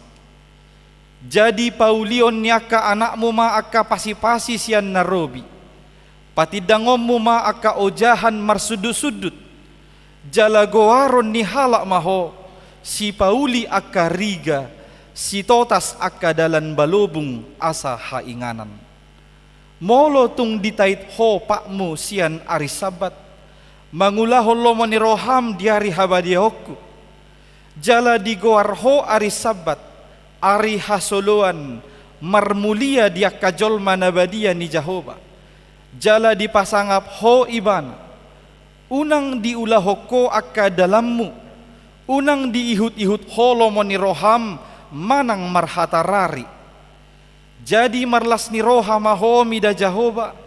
Jadi paulion ni angka anakmu ma angka pasi-pasi sian na robi, patindangonmu ma angka ojahan marsundut-sundut, jala goaron ni halak ma ho, sipauli angka riga, sitotas angka dalan balobung asa hainganan. Molo tung ditait ho patmu sian ari Sabbat, mangulahon lomo ni roham di ari habadiaonku, jala digoar ho ari Sabbat, ari hasoloan marmulia di angka jolma na badia ni Jahowa, jala dipasangap ho ibana, unang diulahon ho angka dalanmu, unang diihut-ihut ho lomo ni roham manang marhatarari. Jadi marlas ni roha ma ho mida Jahowa,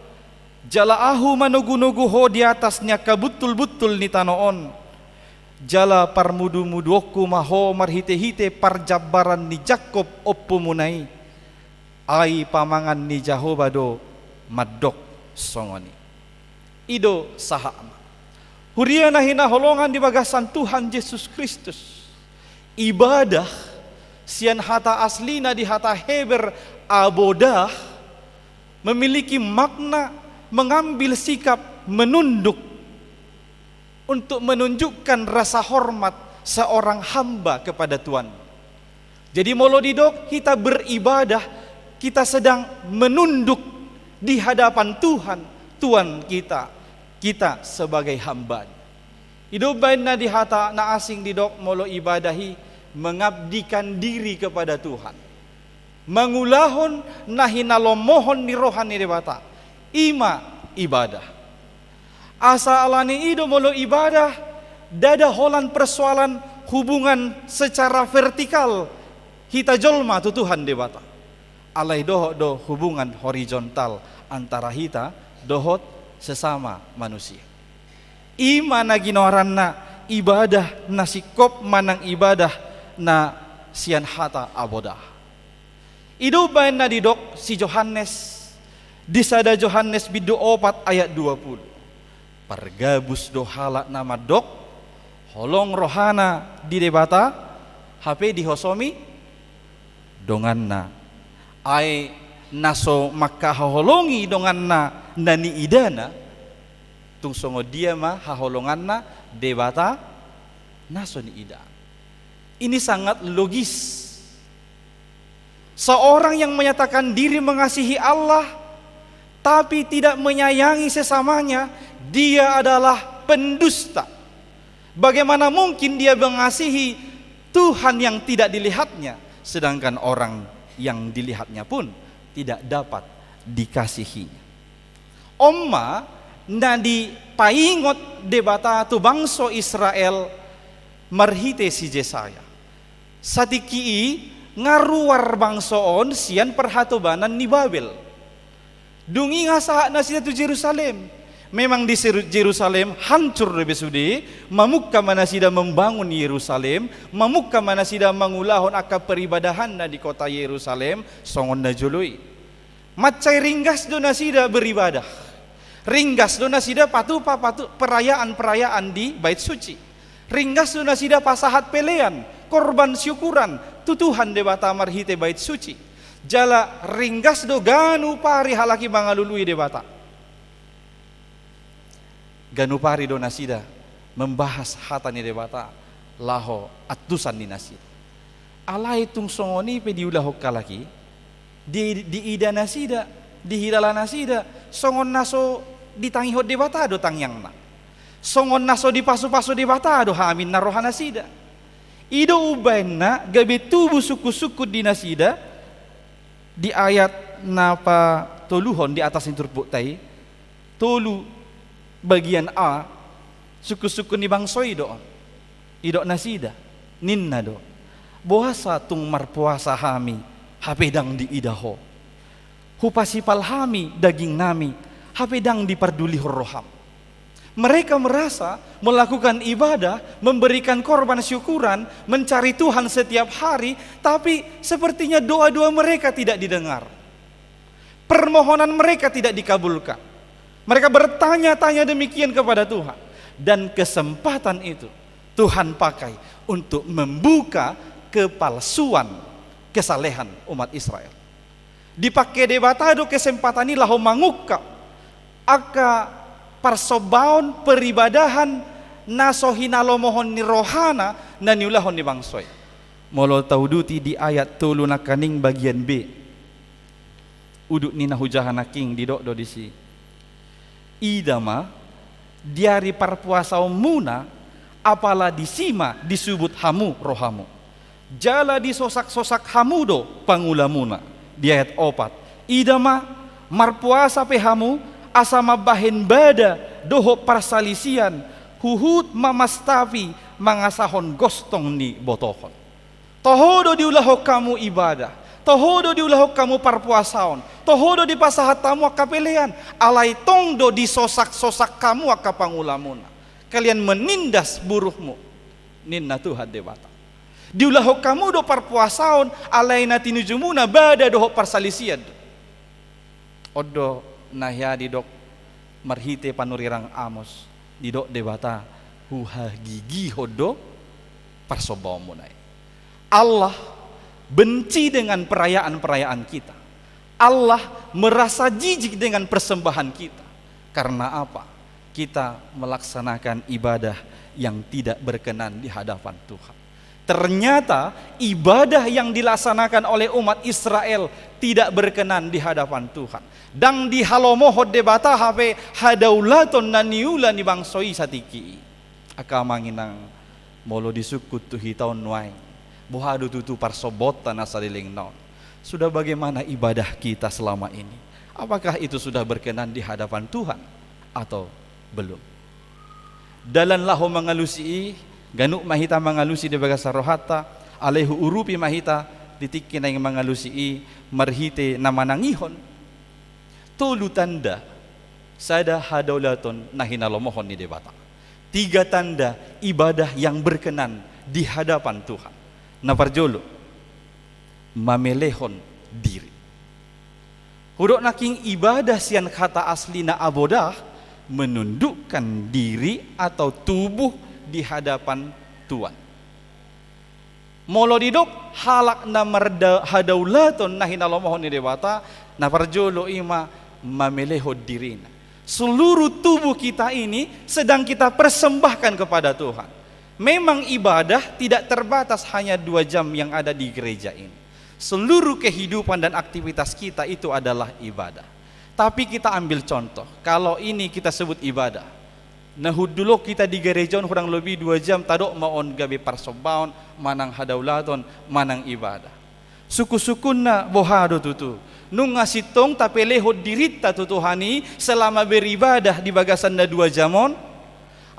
jala ahu manogu-nogu ho di atas ni angka buntul-buntul ni tano on. Jala parmudu-muduonku ma ho marhite-hite parjambaran ni Jakkob ompumuna i. Ai pamangan ni Jahowa do mandok songon i. I do sahatna. Huria na hinaholongan di bagasan Tuhan Jesus Kristus, ibadah, sian hata aslina di hata Heber avodah, memiliki makna mengambil sikap menunduk untuk menunjukkan rasa hormat seorang hamba kepada Tuhan. Jadi molo didok hita beribadah, kita sedang menunduk di hadapan Tuhan, Tuhan kita, kita sebagai hamba-Nya. I do baen na di hata na asing didok molo ibadah i mengabdikan diri kepada Tuhan. Mangulahon na hinalomohon ni roha ni Debata. I ma ibadah. Asa ala ni i do molo ibadah, ndada holan persoalan hubungan secara vertikal hita jolma tu Tuhan Debata. Alai dohot do hubungan horizontal antara hita dohot sesama manusia. I ma na ginoaranna ibadah na singkop manang ibadah na sian hata avodah. I do baen na didok si Johannes di sada Johannes bindu opat ayat dua pulu. Pargabus do halak na mandok, holong rohana di Debata, hape dihosomi donganna. Ai na so mangkahaholongi donganna na niidana, tung songon dia ma haholonganna Debata na so niida. Ini sangat logis. Seorang yang menyatakan diri mengasihi Allah, tapi tidak menyayangi sesamanya, dia adalah pendusta. Bagaimana mungkin dia mengasihi Tuhan yang tidak dilihatnya, sedangkan orang yang dilihatnya pun tidak dapat dikasihinya? On ma na dipaingot Debata tu bangso Israel marhite si Jesaya. Satingki i nga ruar bangso on sian parhatobanan ni Babel. Dung i nga sahat nasida tu Jerusalem. Memang di Jeru-, Jerusalem hancur do be sude, mamungka ma nasida membangun Yerusalem, mamungka ma nasida mangulahon angka peribadahanna di kota Yerusalem, songon na jolo i. Mansai ringgas do nasida beribadah. Ringgas do nasida patupa patu-, perayaan-perayaan di Bait Suci. Ringgas do nasida pasahat pelean, korban syukuran, tu Tuhan Debata marhite Bait Suci. Jala ringgas do ganup ari halak i mangalului Debata. Ganup ari do nasida membahas hata ni Debata laho antusan ni nasida. Alai tung songon i pe diulahon halak i, di, diida nasida, dihilala nasida, songon na so ditangihon Debata do tangiangna. Songon na so dipasupasu Debata do haminna roha nasida. I do umbahen na gabe tubu sungkun-sungkun di nasida, di ayat na patoluhon di atas ni turpukta i, tolu bagian A, sungkun-sungkun ni bangso i do on. Didok nasida, ninna do: Boasa tung marpuasa hami, hape ndang diida Ho? Hupasipal hami dagingnami, hape ndang dipardulihon roham. Mereka merasa melakukan ibadah, memberikan korban syukuran, mencari Tuhan setiap hari, tapi sepertinya doa-doa mereka tidak didengar. Permohonan mereka tidak dikabulkan. Mereka bertanya-tanya demikian kepada Tuhan. Dan kesempatan itu Tuhan pakai untuk membuka kepalsuan kesalehan umat Israel. Dipake Debata do kesempatan i laho mangungkap angka parsombaon, peribadahan na so hinalomohon ni rohana na niulahon ni bangso i. Molo tauduti di ayat tolu nangkaning bagian B, udut ni na hujaha nangkin didok do disi: Ida ma, di ari parpuasaonmuna, apala disi ma disubut hamu rohamu. Jala disosak-sosak hamu do pangulamuna. Di ayat opat: Ida ma, marpuasa pe hamu, asa mambahen bada dohot parsalisian, huhut mamastapi mangasahon gostong ni botohon. Toho do diulahon hamu ibadah, toho do diulahon hamu parpuasaon, toho do dipasahat hamu angka pelean, alai tong do disosak-sosak hamu angka pangulamuna. Kalian menindas buruhmu, ninna Tuhan Debata. Diulahon hamu do parpuasaon, alai na tinujumuna bada dohot parsalisian do. On do na hea didok marhite panurirang Amos, didok Debata: Huhagigihon do parsombaonmuna i. Allah benci dengan perayaan-perayaan kita. Allah merasa jijik dengan persembahan kita. Karena apa? Kita melaksanakan ibadah yang tidak berkenan di hadapan Tuhan. Ternyata ibadah yang dilaksanakan oleh umat Israel tidak berkenan di hadapan Tuhan. Ndang dihalomohon Debata hape hadaulaton na niula ni bangso i satingki i. Angka amang inang, molo disungkun tu hita on nuaeng, boha do tutu parsombaonta na saleleng na on? Sudah bagaimana ibadah kita selama ini? Apakah itu sudah berkenan di hadapan Tuhan atau belum? Dalan laho mangalusi i, ganup ma hita mangalusi di bagasan rohanta, alai huurupi ma hita di tingki naeng mangalusi i marhite na manangihon tolu tanda sada hadaulaton na hinalomohon ni Debata. Tiga tanda ibadah yang berkenan di hadapan Tuhan. Na parjolo, mamelehon diri. Hudok nangkin, ibadah sian hata aslina avodah, menundukkan diri atau tubuh di hadapan Tuhan. Molo didok halak na marda-, hadaulaton na hinalomohon ni Debata, na parjolo i ma mamelehon dirina. Seluruh tubuh kita ini sedang kita persembahkan kepada Tuhan. Memang ibadah tidak terbatas hanya dua jam yang ada di gereja ini. Seluruh kehidupan dan aktivitas kita itu adalah ibadah. Tapi kita ambil contoh, kalau ini kita sebut ibadah. Na hundul on hita di gereja on hurang lobi dua jam, tadok ma on gabe parsombaon, manang hadaulaton, manang ibadah. Sungkun-sungkunna boha do tutu? Nunga sintong tapelehon dirinta tu Tuhan i selama beribadah di bagasan na dua jam on?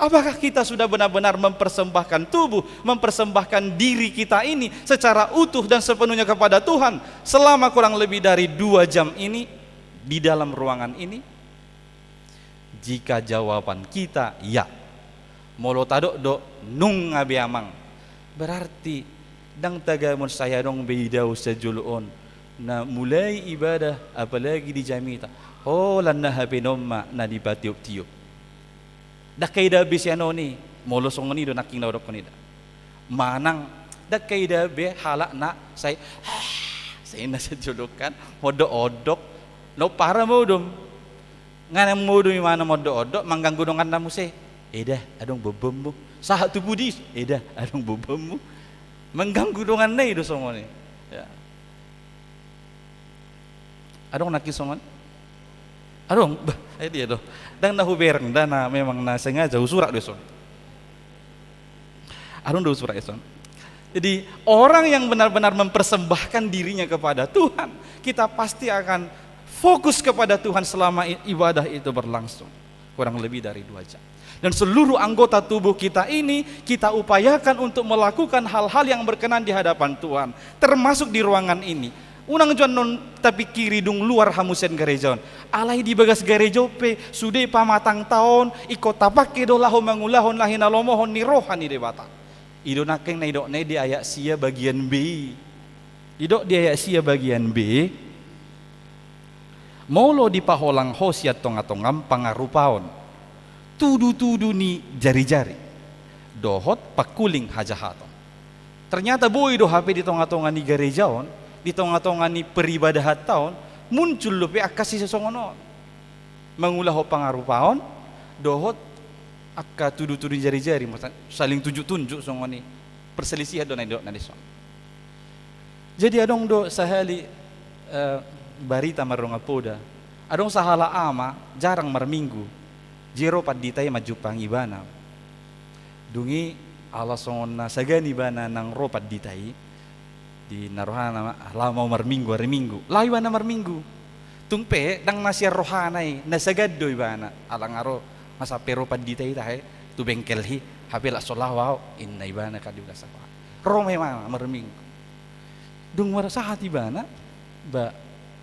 Apakah kita sudah benar-benar mempersembahkan tubuh, mempersembahkan diri kita ini secara utuh dan sepenuhnya kepada Tuhan selama kurang lebih dari dua jam ini di dalam ruangan ini? Jika jawaban kita ya, molo tadok do nunga be amang, berarti ndang tagamon sai adong be idaon sajolo on na mulai ibadah, apalagi di jamita, holan na hape on ma na dipatiop-tiop. Ndang taida be sian on i, molo songon i do nangkin na hudokkon i da. Manang ndang taida be halak na sai, sai na sajolo kan mondok-ondok, na umpara modom. Nga na modom imana mondok-ondok, mangganggu donganna muse. Eda, adong bombommu. Sahat tu pudi, eda, adong bombommu. Mangganggu donganna i do songon i. Ya. Adong nangkin songon i? Adong, bah, ai dia do. Ndang na hubereng, ndang na memang na sengaja husurat do songon i. Adong do husurat i songon i. Jadi, orang yang benar-benar mempersembahkan dirinya kepada Tuhan, kita pasti akan fokus kepada Tuhan selama i-, ibadah itu berlangsung. Kurang lebih dari dua jam. Dan seluruh anggota tubuh kita ini, kita upayakan untuk melakukan hal-hal yang berkenan di hadapan Tuhan, termasuk di ruangan ini. Unang jo annon tapingkiri dung luar hamu sian gareja on. Alai di bagas gareja on pe, sude pamatangta on, ingkon tapangke do laho mangulahon na hinalomohon ni roha ni Debata. I do nangkin na didok na i di ayat sia bagian B. Didok di ayat sia bagian B, molo dipaholang ho sian tonga-tongam pangarupaon, tudu-tudu ni jari-jari, dohot pangkuling hajahaton. Ternyata boi do hape di tonga-tonga ni gareja on, di tonga-tonga ni peribadah on, muncul dope angka sisongon on. Mangulahon pangarupaon, dohot angka tudu-tudu ni jari-jari, masa-, saling tunjuk-tunjuk songon i. Perselisihan do na didok na dison. Jadi adong do sahali, eh, barita mardongan poda. Adong sahalak ama, jarang marminggu. Jadi ro pandita i manjumpangi ibana. Dung i ala songon na sagan ibana nang ro pandita i, di na rohana ma, ah, laho ma au marminggu, ari Minggu. Laho ibana marminggu. Tung pe, ndang na sian rohana i, na sagan do ibana. Ala nga ro, masa pe ro pandita i tahe, tu bengkel i, hape lak so laho au, inna ibana kan di bagasan rohana. Ro ma ibana marminggu. Dung marsahat ibana, ba,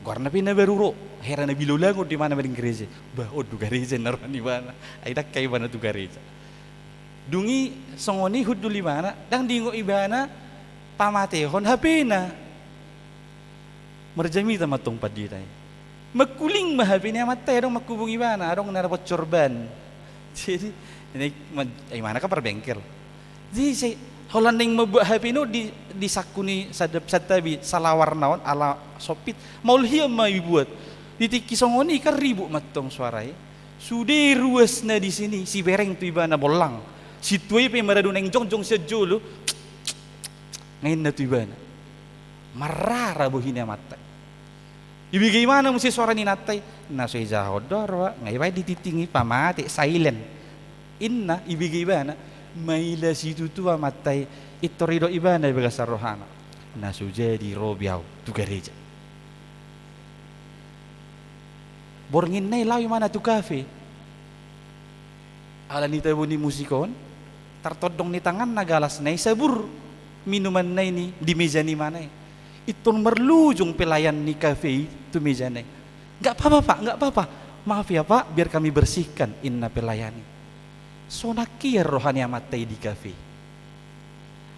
goarna pe na baru ro, hera na bilolangon do ibana marning gareja. Ba, on do gareja na roha ni ibana. Ai ndang ka ibana tu gareja. Dung i songon i hundul ibana, ndang diingot ibana pamatehon hapena. Marjamita ma antong pandita i. Mangkuling ma hape ni amanta i, adong manghubungi ibana, adong na bocor ban. Jadi, ini ma-, ibana kan parbengkel. Jadi, sai, holan naeng mambuat hapena on di, di sangku ni sada-, santabi, salawarna on, ala sompit. Maol hian ma ibuat. Di tingki songon i kan ribut ma antong soara i. Sude ruas na disi i, sibereng tu ibana bollang. Sintua i pe maradu naeng jongjong sian jolo. Nga inna tu ibana. Marrara bohi ni amanta i. Ibege ibana muse soara ni inanta i. Na so ijahahon do roha, nga ibaen di tingting i pamate, silent. Inna, ibege ibana, maila situtu amanta i, pintor didok ibana di bagasan rohana. Na so jadi ro be au tu gareja. Borngin na i laho ibana tu kafe. Ala ni tabo ni musik on, tartondong ni tanganna galasna i, sabur minumanna i ni di meja ni ibana i. Pintor marlujung pelayan ni kafe i tu mejana i. Nggak apa-apa, Pak, nggak apa-apa. Maaf ya, Pak, biar kami bersihkan, inna pelayan i. Sonang hian roha ni amanta i di kafe.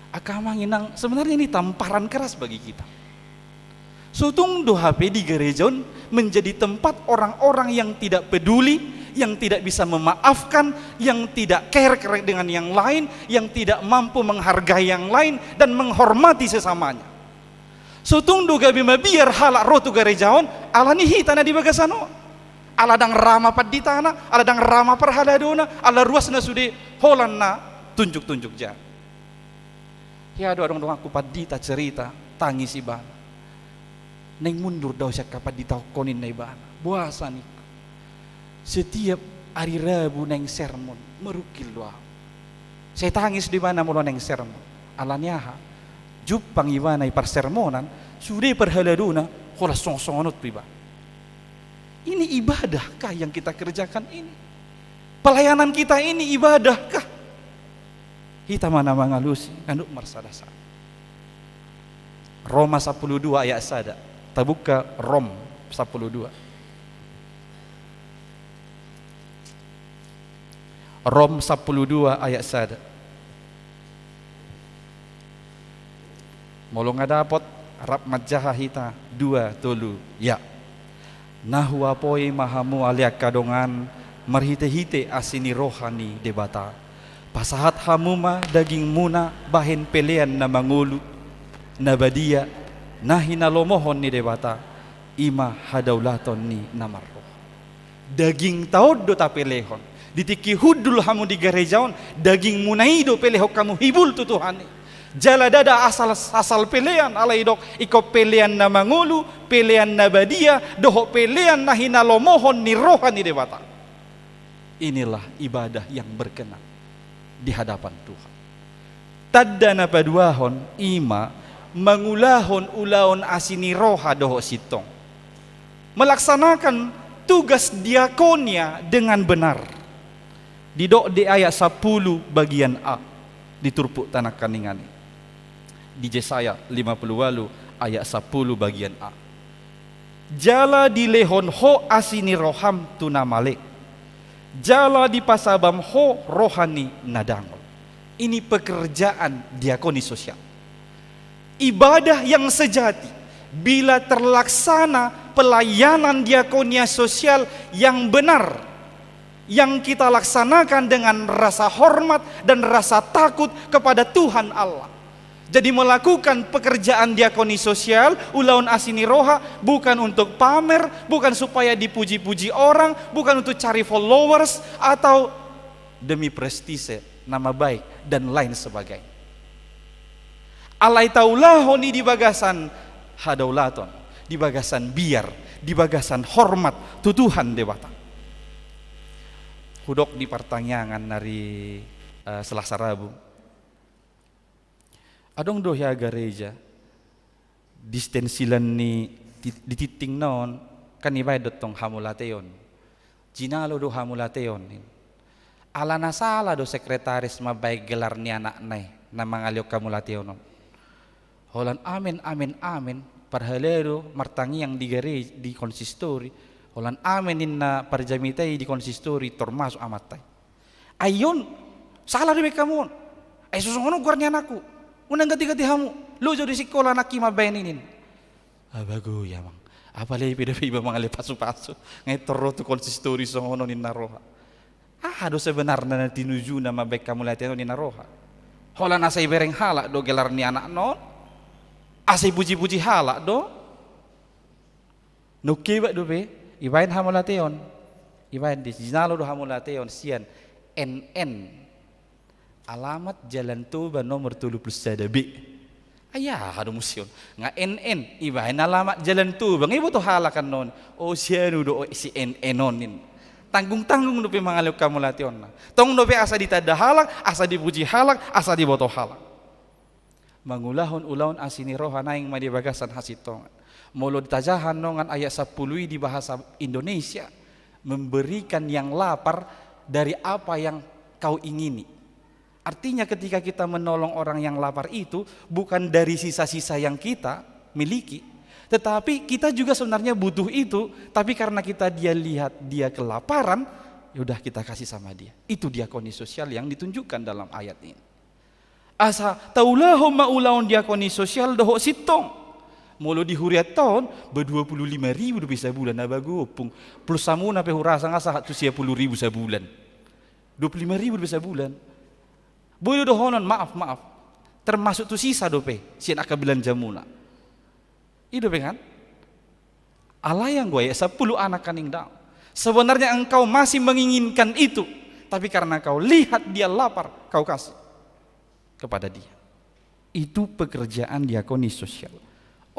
Angka amang inang, sebenarnya ini tamparan keras bagi kita. So tung do hape di gareja on menjadi tempat orang-orang yang tidak peduli, yang tidak bisa memaafkan, yang tidak care dengan yang lain, yang tidak mampu menghargai yang lain dan menghormati sesamanya. So tung do gabe mabiar halak ro tu gareja on, ala ni hita na di bagasan on. Ala ndang ra ma panditana, ala ndang ra ma parhaladona, ala ruasna sude holan na tunjuk-tunjuk jari. Hea do adong donganku pandita cerita, tangis ibana. Naeng mundur do au sian hapanditaonkon, ninna ibana. Boasa, ningku. Setiap ari Rabu naeng sermon, marungkil do au. Sai tangis do ibana molo naeng sermon. Ala ni aha? Jumpang ibana i parsermonan, sude parhaladona, holan songon-songon on tu ibana. Ini ibadahkah yang kita kerjakan ini? Pelayanan kita ini ibadahkah? Hita ma na mangalusi, nunga marsada-sada. Roma sampulu dua ayat sada. Tabuka Rom sampulu dua. Rom sampulu dua ayat sada. Molo nga dapot, rap manjaha hita, dua, tolu, ya. Na huapoi ma hamu ale angka dongan, marhitehite asi ni roha ni Debata. Pasahat hamu ma dagingmuna bahen pelean na mangolu, na badia, na hinalomohon ni Debata, i ma hadaulaton ni na marroha. Dagingta on do tapelehon. Di tingki hundul hamu di gareja on, dagingmuna i do pelehon hamu hibul tu Tuhan i. Jala ndada asal, asal pelean, alai didok ingkon pelean na mangolu, pelean na badia, dohot pelean na hinalomohon ni roha ni Debata. Inilah ibadah yang berkenan di hadapan Tuhan. Tanda na paduahon i ma mangulahon ulaon asi ni roha dohot sintong. Melaksanakan tugas diakonia dengan benar. Didok di ayat sampulu bagian a di turpukta nangkiningan i. Di Jesaya lima pulu ualu ayat sampulu bagian a. Jala dilehon ho asi ni roham tu na male. Jala dipasabam ho roha ni na dangol. Ini pekerjaan diakoni sosial. Ibadah yang sejati bila terlaksana pelayanan diakonia sosial yang benar, yang kita laksanakan dengan rasa hormat dan rasa takut kepada Tuhan Allah. Jadi melakukan pekerjaan diakoni sosial, ulaon asi ni roha, bukan untuk pamer, bukan supaya dipuji-puji orang, bukan untuk cari followers, atau demi prestise, nama baik, dan lain sebagainya. Alai taulahon i di bagasan hadaulaton, di bagasan biar, di bagasan hormat tu Tuhan Debata. Hudok di partangiangan ari, eh, Selasa Rabu. Adong do hea gareja, distensilan ni ti-, di tingtingna on, kan ibaen do tong hamauliateon. Jinalo do hamauliateon, ninna. Alana sala do sekretaris mambaen gelar ni anakna i, na mangalehon hamauliateon on. Holan amen, amen, amen, parhalado martangiang di gareja, di konsistori. Holan amen ninna parjamita i di konsistori, termasuk amanta i. Ai on, sala do ibaen hamu on. Ai so songon on goar ni anakku. Unang ganti-ganti hamu. Loja do sikola anakki mambaen i, ninna. Abago i amang. Apalagi pe dope iba mangalehon pasu-pasu. Nga i tor ro tu konsistori songon on ninna roha. Aha do sebenarna na tinujuna mambaen hamauliateon on ninna roha? Holan asa ibereng halak do gelar ni anakna on? Asa ipuji-puji halak do? Nunga iba dope, ibaen hamauliateon. Ibaen di, jinalo do hamauliateon sian N N. Alamat Jalan Toba nomor tolu pulu sada B. Ai aha do muse on? Nga N N, ibaen alamat Jalan Toba. Nga iboto halak annon. O, sianu do, o, si N N on, ninna. Tanggung-tanggung dope mangalehon hamauliateonna. Tong dope asa ditanda halak, asa dipuji halak, asa diboto halak. Mangulahon ulaon asi ni roha naeng ma di bagasan hasintongan. Molo ditajahan dongan ayat sampulu i di bahasa Indonesia, memberikan yang lapar dari apa yang kau ingini. Artinya, ketika kita menolong orang yang lapar itu bukan dari sisa-sisa yang kita miliki, tetapi kita juga sebenarnya butuh itu, tapi karena kita, dia lihat dia kelaparan, ya udah, kita kasih sama dia. Itu diakoni sosial yang ditunjukkan dalam ayat ini. Asa taulahon ma ulaon diakoni sosial dohot sintong. Molo di hurianta on, ba dua pulu lima ribu dope sabulan, abago ompung. Plus hamuna pe hurasa nga sahat tu sia pulu ribu sabulan. Dua pulu lima ribu dope sabulan. Boi do dohonon, maaf, maaf. Termasuk tu sisa dope sian angka belanjamuna. I dope kan? Alai anggo ayat sampulu a nangkining dao. Sebenarnya engkau masih menginginkan itu, tapi karena kau lihat dia lapar, kau kasih kepada dia. Itu pekerjaan diakoni sosial.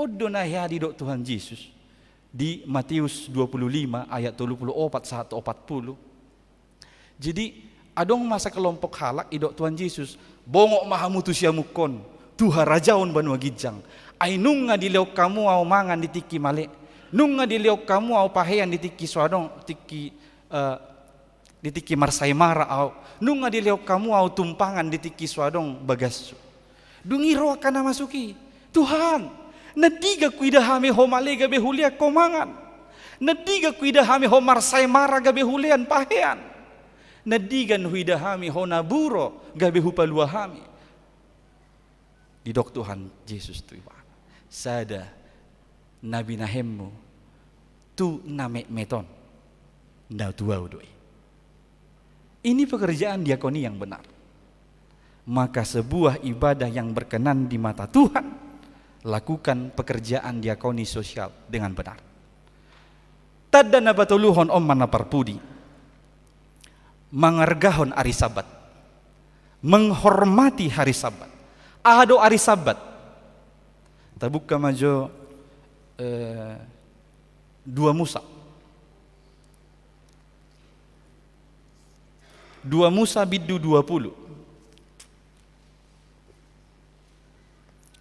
On do na hea didok Tuhan Jesus di Matius dua pulu lima ayat tolu pulu opat sahat opat pulu. Jadi, adong ma sakelompok halak, didok Tuhan Jesus, "Bongot ma hamu tu siamukkon, tu harajaon banua ginjang. Ai nunga dilehon hamu ahu mangan di tingki male, nunga dilehon hamu ahu pahean di tingki so adong, tingki, eh, di tingki marsaemara ahu, nunga dilehon hamu ahu tumpangan di tingki so adong bagashu." Dung i ro angka na masuk i, "Tuhan, na digan huida hami ho male gabe hulean ho mangan? Na digan huida hami ho marsaemara gabe hulean pahean? Nandigan huida hami, ho na buro gabe hupalua hami. Didok Tuhan Jesus tu ibana, sada na binahenmu tu na metmet on, na tu Ahu do i. Ini pekerjaan diakoni yang benar. Maka sebuah ibadah yang berkenan di mata Tuhan, lakukan pekerjaan diakoni sosial dengan benar. Tanda na patoluhon on ma na parpudi, mangargahon ari Sabat, menghormati hari Sabat. Aha do ari Sabat? Tabuka ma jo, eh, dua Musa. Dua Musa bindu dua pulu.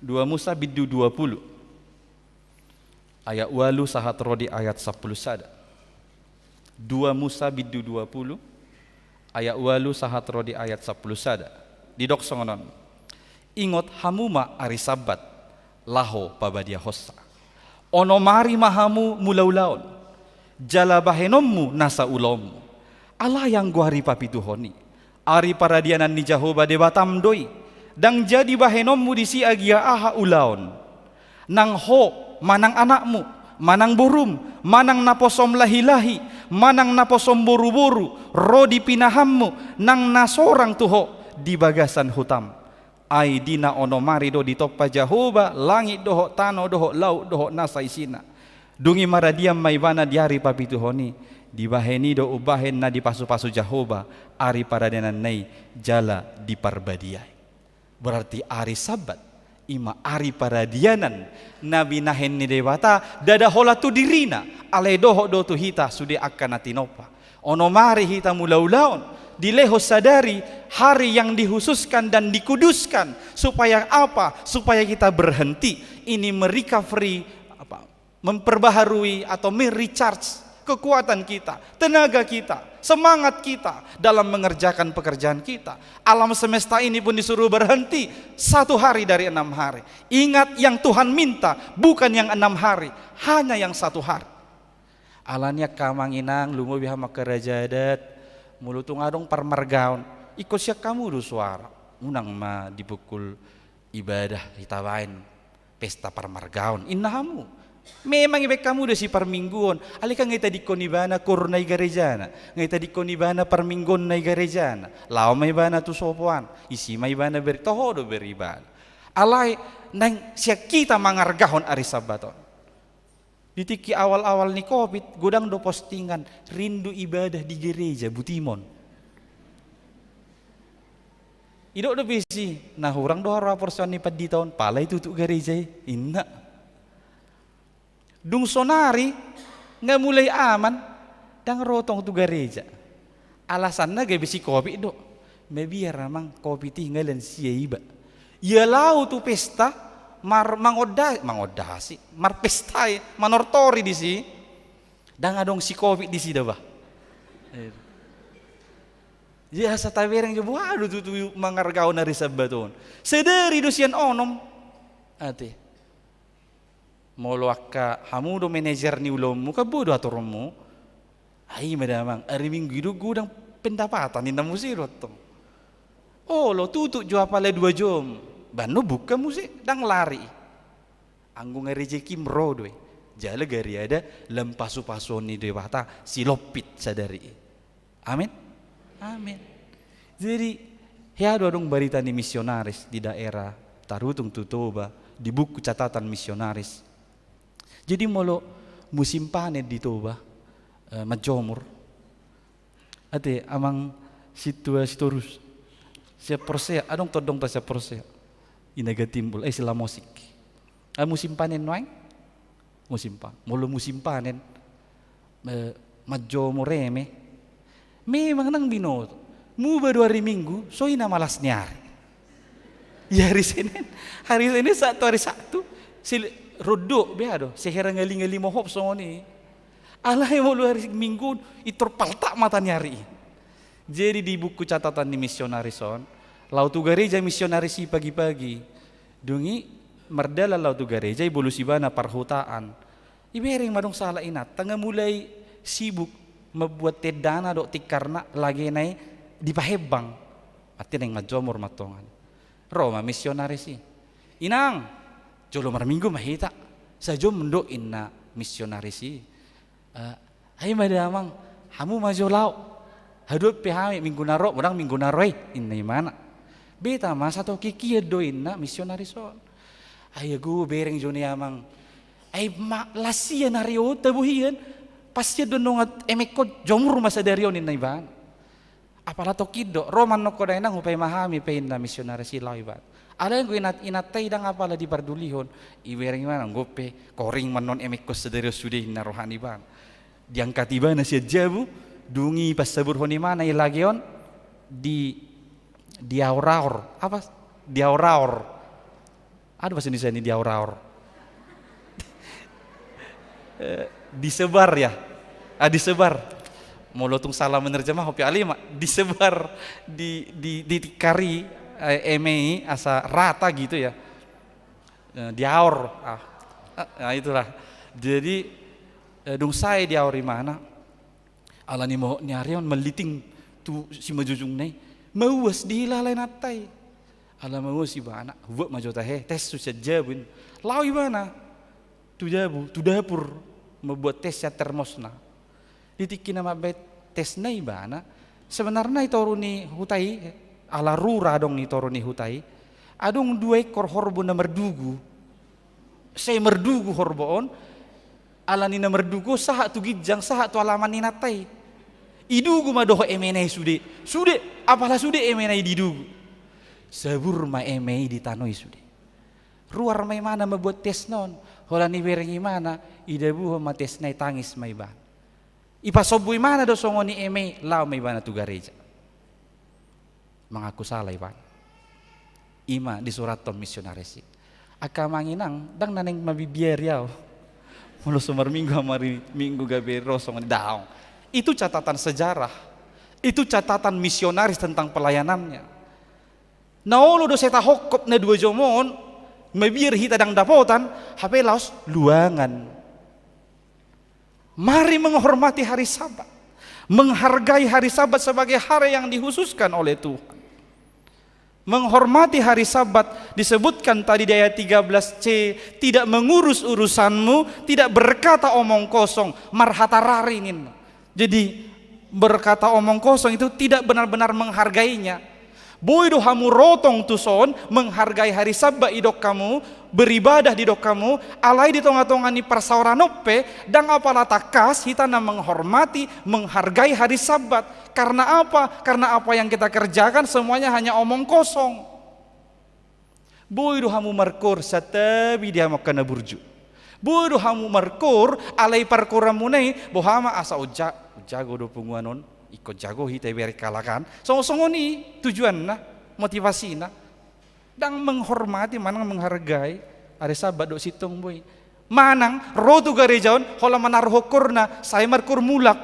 Dua Musa bindu dua pulu. Ayat ualu sahat ro di ayat sampulu sada. Dua Musa bindu dua pulu, ayat ualu sahat ro di ayat sampulu sada. Didok songon on: Ingot hamu ma ari Sabat, laho pabadiahonsa. Onom ari ma hamu mulaulaon, jala bahenonmu nasa ulaonmu. Alai anggo ari papituhon i, ari paradianan ni Jahowa Debatam do i, ndang jadi bahenonmu disi agia aha ulaon. Nang ho, manang anakmu, manang borum, manang naposom lahilahi, manang naposom boruboru, ro di pinahanmu, nang na sorang tu ho di bagasan hutam. Ai di na onom ari do ditompa Jahowa langit dohot tano dohot laut dohot nasa isina. Dung i maradian ma ibana di ari papituhon i, dibahen i do umbahen na dipasupasu Jahowa ari paradiananna i jala diparbadiai. Berarti ari Sabat i ma ari paradianan na binahen ni Debata, ndada holan tu dirina, alai dohot do tu hita sude angka na tinompa. Onom ari hita mulaulaon, dilehon sadari hari yang dikhususkan dan dikuduskan. Supaya apa? Supaya kita berhenti, ini merecovery, apa, memperbaharui atau merecharge kekuatan kita, tenaga kita, semangat kita dalam mengerjakan pekerjaan kita. Alam semesta ini pun disuruh berhenti satu hari dari enam hari. Ingat, yang Tuhan minta bukan yang enam hari, hanya yang satu hari. Alani angka amang inang, lumobi hami angka raja adat, molo tung adong parmargaon, ingkon sian hamu do suara. Unang ma dipungkul ibadah hita baen pesta parmargaon, inna hamu. Memang ibaen hamu do siparmingguon, alai kan nga itadingkon ibana koor na i garejana, nga itadingkon ibana parmingguonna i garejana, laho ma ibana tu sopoan, isi ma ibana ber-, toho do beribana. Alai nang sian hita mangargahon ari Sabat on. Di tingki awal-awal ni covid, godang do postingan, rindu ibadah di gereja, butimon. Didok dope disi, na hurang do haporseaon ni pandita on, pala i tutup gareja i, inna. Dung sonari, nga mulai aman, ndang ro tong tu gareja. Alasanna gabe si covid do. Mabiar amang, covid i nga lansia iba. Ia laho tu pesta, mar-, mangonda-, mangondasi, marpesta i, manortori disi. Ndang adong si covid disi da bah. Jadi asa tabereng jo, boha do tutu mangargahon ari Sabat on. Sadari do sian onom. Ate. Molo angka hamu do manajer ni ulaonmu, kan boi do aturonmu. Ai ma damang, ari Minggu i do godang pendapatan, inna muse do antong. Olo, tutup jo apala dua jom. Baen do buka muse, ndang lari. Anggo nga rejekim ro do i. Jala gariada lam pasupasuon ni Debata, silompit sadari i. Amin. Amin. Jadi, hea do adong barita ni misionaris di daerah Tarutung tu Toba, di buku catatan misionaris. Jadi, molo musim panen di Toba, eh, manjomur. Ate, amang Situa Sitorus. Siap porsea, adong tondong ta siap porsea. Inaga Timbul, eh, Silamosik. Ah, musim panen nuaeng? Musim pa-, molo musim panen, eh, manjomur eme. Memang nang binoto. Muba do ari Minggu, so i na malas ni ari. Ia ari Senin, ari Senin sahat tu ari Sabtu, si rondo, beha do, sehera ngali-ngali mohop songon i. Alai molo ari Minggu, i tor paltak mata ni ari i. Jadi di buku catatan ni misionaris on, laho tu gareja misionaris i pagi-pagi. Dung i mardalan laho tu gareja, ibolus ibana parhutaan. Ibereng ma adong sahalak inanta nga mulai sibuk Membuat tendana dohot tingkarna, lagena i dipahembang. Artina naeng manjomur ma antong. Ro ma misionaris i. "Inang, jolo marminggu ma hita. Sahat ma do," ninna misionaris i. "Eh, ai ma da, Amang, hamu ma jo laho. Haduan pe hami minggu na ro, molo ndang minggu na ro i," ninna imana. "Beta ma, satongkin hian do," ninna misionaris on. "Ai agu, bereng jo ne, Amang. Ai ma las hian ari on, tabo hian. Pas hian do nunga emekhon, jomur ma sadari on," ninna ibana. "Apala tongkin do, ro ma annon ho da, Inang, hupaima hami pe," ninna misionaris i, laho ibana. Alai anggo inanta i ndang apala dipardulihon. Ibereng ibana, "Anggo pe koring ma annon emekhon sadari on sude," ninna roha ni ibana. Diangkat ibana sian jabu, dung i pasaburhon imana i lage on, di, diaor-aor. Apa? Diaor-aor. Ada bahasa Indonesia ini diaor-aor. Eh, disebar ya? Ah, disebar. Molo tung salah menerjemah, hopi alima. Disebar, di, di, ditikari, eh, eme i asa rata gitu ya. Eh, diaor. Ah, ah, nah, itulah. Jadi, eh, dung sae diaor imana, ala ni mohop ni ari on, maliting tu simanjujungna i, mauas dihilala inanta i. Ala mauas ibana, hubuat ma jo tahe, tes tu sian jabu i. Laho ibana tu jabu, tu dapur, mambuat tes sian termosna. Di tingki na mambaen tesna ibana, sebenarna i toru ni huta i, ala rura adong i toru ni huta i, adong dua ekor horbo na mardugu. Sai mardugu horbo on, ala ni na mardugu on sahat tu ginjang, sahat tu alaman ni inanta i. Idugu ma dohot emena i sude. Sude, apala sude emena i didugu. Sabur ma eme i di tano i sude. Ruar ma imana mambuat tesna on. Holan ibereng imana, idabuhon ma tesna i, tangis ma ibana. Ipasombu imana do songon i eme i, laho ma ibana tu gareja. Mangaku sala ibana. I ma disurathon misionaris i. Angka amang inang, ndang na naeng mabiar ahu. Molo so marminggu, amari minggu gabe ro songon i, daong. Itu catatan sejarah. Itu catatan misionaris tentang pelayanannya. Na olo do sai tahophop na dua jom on, mabiar hita ndang dapotan, hape laos luangan. Mari menghormati hari Sabat. Menghargai hari Sabat sebagai hari yang dikhususkan oleh Tuhan. Menghormati hari Sabat disebutkan tadi di ayat tiga belas C, tidak mengurus urusanmu, tidak berkata omong kosong, marhata rari ninna. Jadi, berkata omong kosong itu tidak benar-benar menghargainya. Boi do hamu ro tong tuson, menghargai hari Sabat didok hamu, beribadah didok hamu, alai di tonga-tonga ni parsaoran on pe, ndang apala tangkas hita na menghormati, menghargai hari Sabat. Karena apa? Karena apa yang kita kerjakan semuanya hanya omong kosong. Boi do hamu markoor santabi di hamu angka na burju. Boi do hamu markoor, alai parkooranmuna i, boha ma asa on ja-, on jago do punguan on, ingkon jago hita ibereng halak an. Songon-songon i tujuanna, motivasina. Ndang menghormati, manang menghargai hari Sabat dohot sintong boi. Manang ro tu gareja on, holan manaruhon koorna, sai markoor mulak.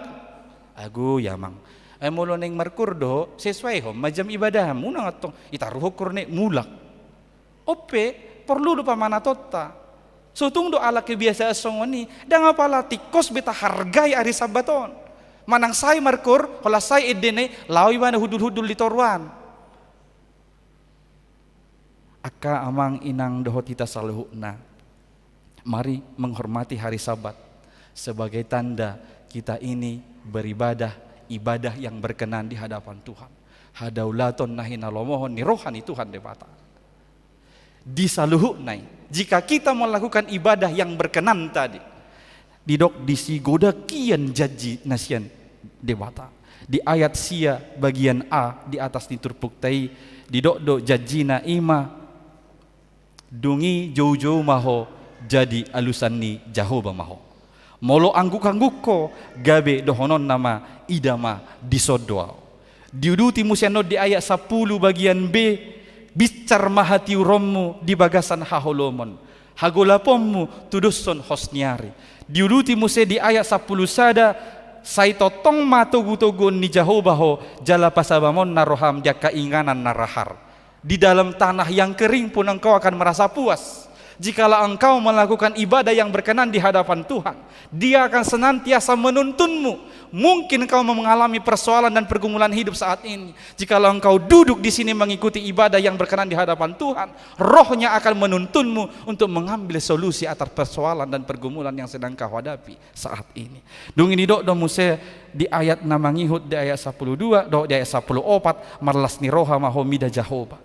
Ago, ya, Amang. Ai molo naeng markoor do ho, sesuaihon ma jam ibadahmu, unang antong itaruhon koorna i mulak. On pe, porlu do pamanatonta. So tung do ala kebiasaan songon i, ndang apala tingkos be tahargai ari Sabat on. Manang sai markoor, holan sai endena i, laho ibana hundul-hundul di toruan. Angka amang inang dohot hita saluhutna, mari menghormati hari Sabat sebagai tanda kita ini beribadah, ibadah yang berkenan di hadapan Tuhan. Hadaulaton na hinalomohon ni roha ni Tuhan Debata. Di saluhutna i, jika kita melakukan ibadah yang berkenan tadi, didok disi godang hian janji na sian Debata. Di ayat sia bagian A di atas ni turpukta i, didok do janjina i ma, dung i joujou ma ho, jadi alusan ni Jahowa ma ho. Molo angguk-angguk ho, gabe dohononna ma, ida ma, dison do ahu. Diuduti muse annon di ayat sampulu bagian B, binsar ma hatiuronmu di bagasan haholomon, hagolaponmu tudoshon hos ni ari. Diuduti muse di ayat sampulu sada, sai tongtong ma togu-toguon ni Jahowa ho, jala pasabamonna roham di angka inganan na rahar. Di dalam tanah yang kering pun engkau akan merasa puas. Jikalau engkau melakukan ibadah yang berkenan di hadapan Tuhan, Dia akan senantiasa menuntunmu, Mungkin kau mengalami persoalan dan pergumulan hidup saat ini. Jikalau engkau duduk di sini mengikuti ibadah yang berkenan di hadapan Tuhan, Roh-Nya akan menuntunmu untuk mengambil solusi atas persoalan dan pergumulan yang sedang kau hadapi saat ini. Dung i didok do muse di ayat na mangihut, di ayat sampulu dua dohot di ayat sampulu opat, marlas ni roha ma ho mida Jahowa.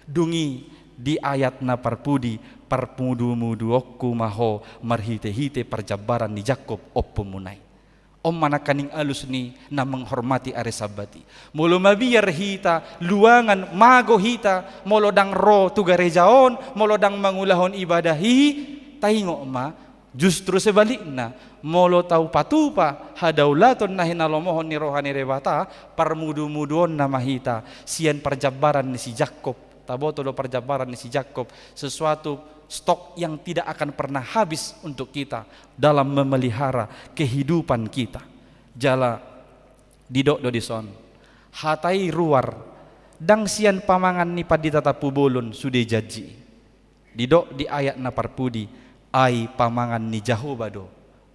Dung i di ayat na parpudi, parmudu-muduonku ma ho marhite-hite parjambaran ni Jakkob ompunmuna i. On ma nangkaning alus ni na menghormati ari Sabat i. Molo mabiar hita, luangan, mago hita, molo ndang ro tu gareja on, molo ndang mangulahon ibadah i, taingot ma, justru sebalikna, molo taupatupa hadaulaton na hinalomohon ni roha ni Debata, parmudu-muduonna ma hita sian parjambaran ni si Jakkob. Taboto do parjambaran ni si Jakkob, sesuatu stok yang tidak akan pernah habis untuk kita dalam memelihara kehidupan kita. Jala didok do dison, hata i ruar, ndang sian pamangan ni pandita tampubolon sude janji i. Didok di ayat na parpudi, ai pamangan ni Jahowa do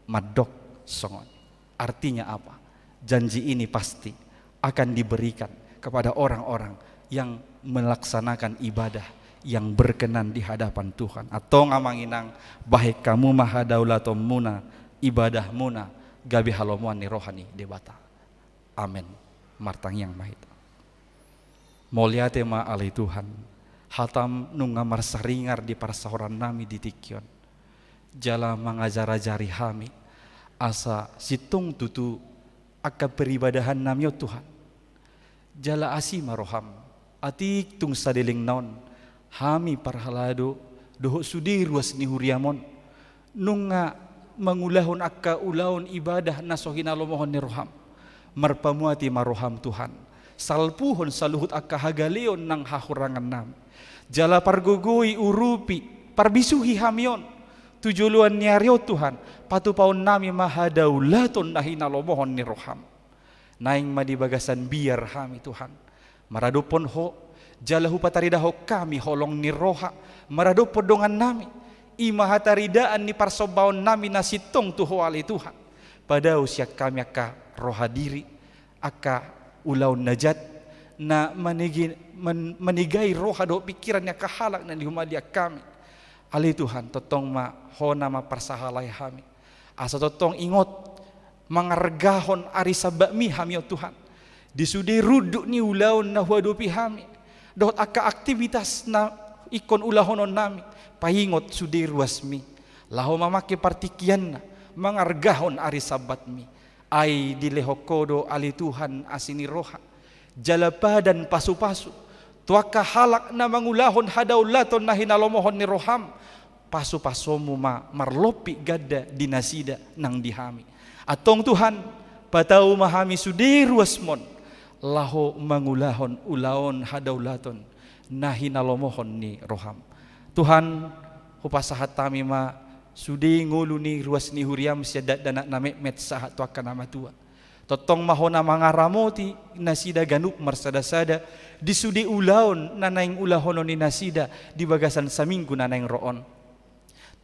mandok songon i. Artinya apa? Janji ini pasti akan diberikan kepada orang-orang yang melaksanakan ibadah yang berkenan di hadapan Tuhan. Antong, amang inang, bahen hamu ma hadaulatonmuna, ibadahmuna, gabe halomoan ni roha ni Debata. Amen. Martangiang ma hita. Mauliate ma ale Tuhan, hatam nunga marsaringar di parsaorannami di tingki on. Jala mangajar-ajari hami, asa sintong tutu angka peribadah nami on Tuhan. Jala asi ma roham, atik tung saleleng na on, hami parhalado dohot sude ruas ni huriam on, nunga mangulahon angka ulaon ibadah na so hinalomohon ni roham. Marpamuati ma roham Tuhan, salpuhon saluhut angka hagaleon nang hahurangan nami. Jala pargogoi, urupi, parbisuhi hami on tu joloan ni ari on Tuhan, patupaon nami ma hadaulaton na hinalomohon ni roham. Naeng ma di bagasan biar hami Tuhan maradophon Ho, jala hupataridahon hami holong ni roha maradophon dongan nami. I ma hataridaan ni parsombaon nami na sintong tu Ho ale Tuhan. Padao sian hami angka roha diri, angka ulaon na jat, na manege-, man-, manegai roha dohot pingkiran ni angka halak na nihumalian hami. Ale Tuhan, tongtong ma Ho na mamparsahalai hami. Asa tongtong ingot mangargahon ari Sabatmi hami on Tuhan. Di sude runduk ni ulaon na huadopi hami dohot angka aktivitas na ingkon ulahonon nami, paingot sude ruasmi, laho mamangke partingkianna mangargahon ari Sabatmi. Ai dilehon Ho do ale Tuhan asi ni roha, jala padan pasupasu tu angka halak na mangulahon hadaulaton na hinalomohon ni roham. Pasupasuonmu ma marlompit ganda di nasida nang di hami. Antong Tuhan, patau ma hami sude ruasmon laho mangulahon ulaon hadaulaton na hinalomohon ni roham. Tuhan, hupasahat hami ma sude ngolu ni ruas ni huriam sian dakdanak na metmet sahat tu angka na matua. Tongtong ma Ho na mangaramoti nasida ganup marsadasada di sude ulaon na naeng ulahonon ni nasida di bagasan saminggu na naeng ro on.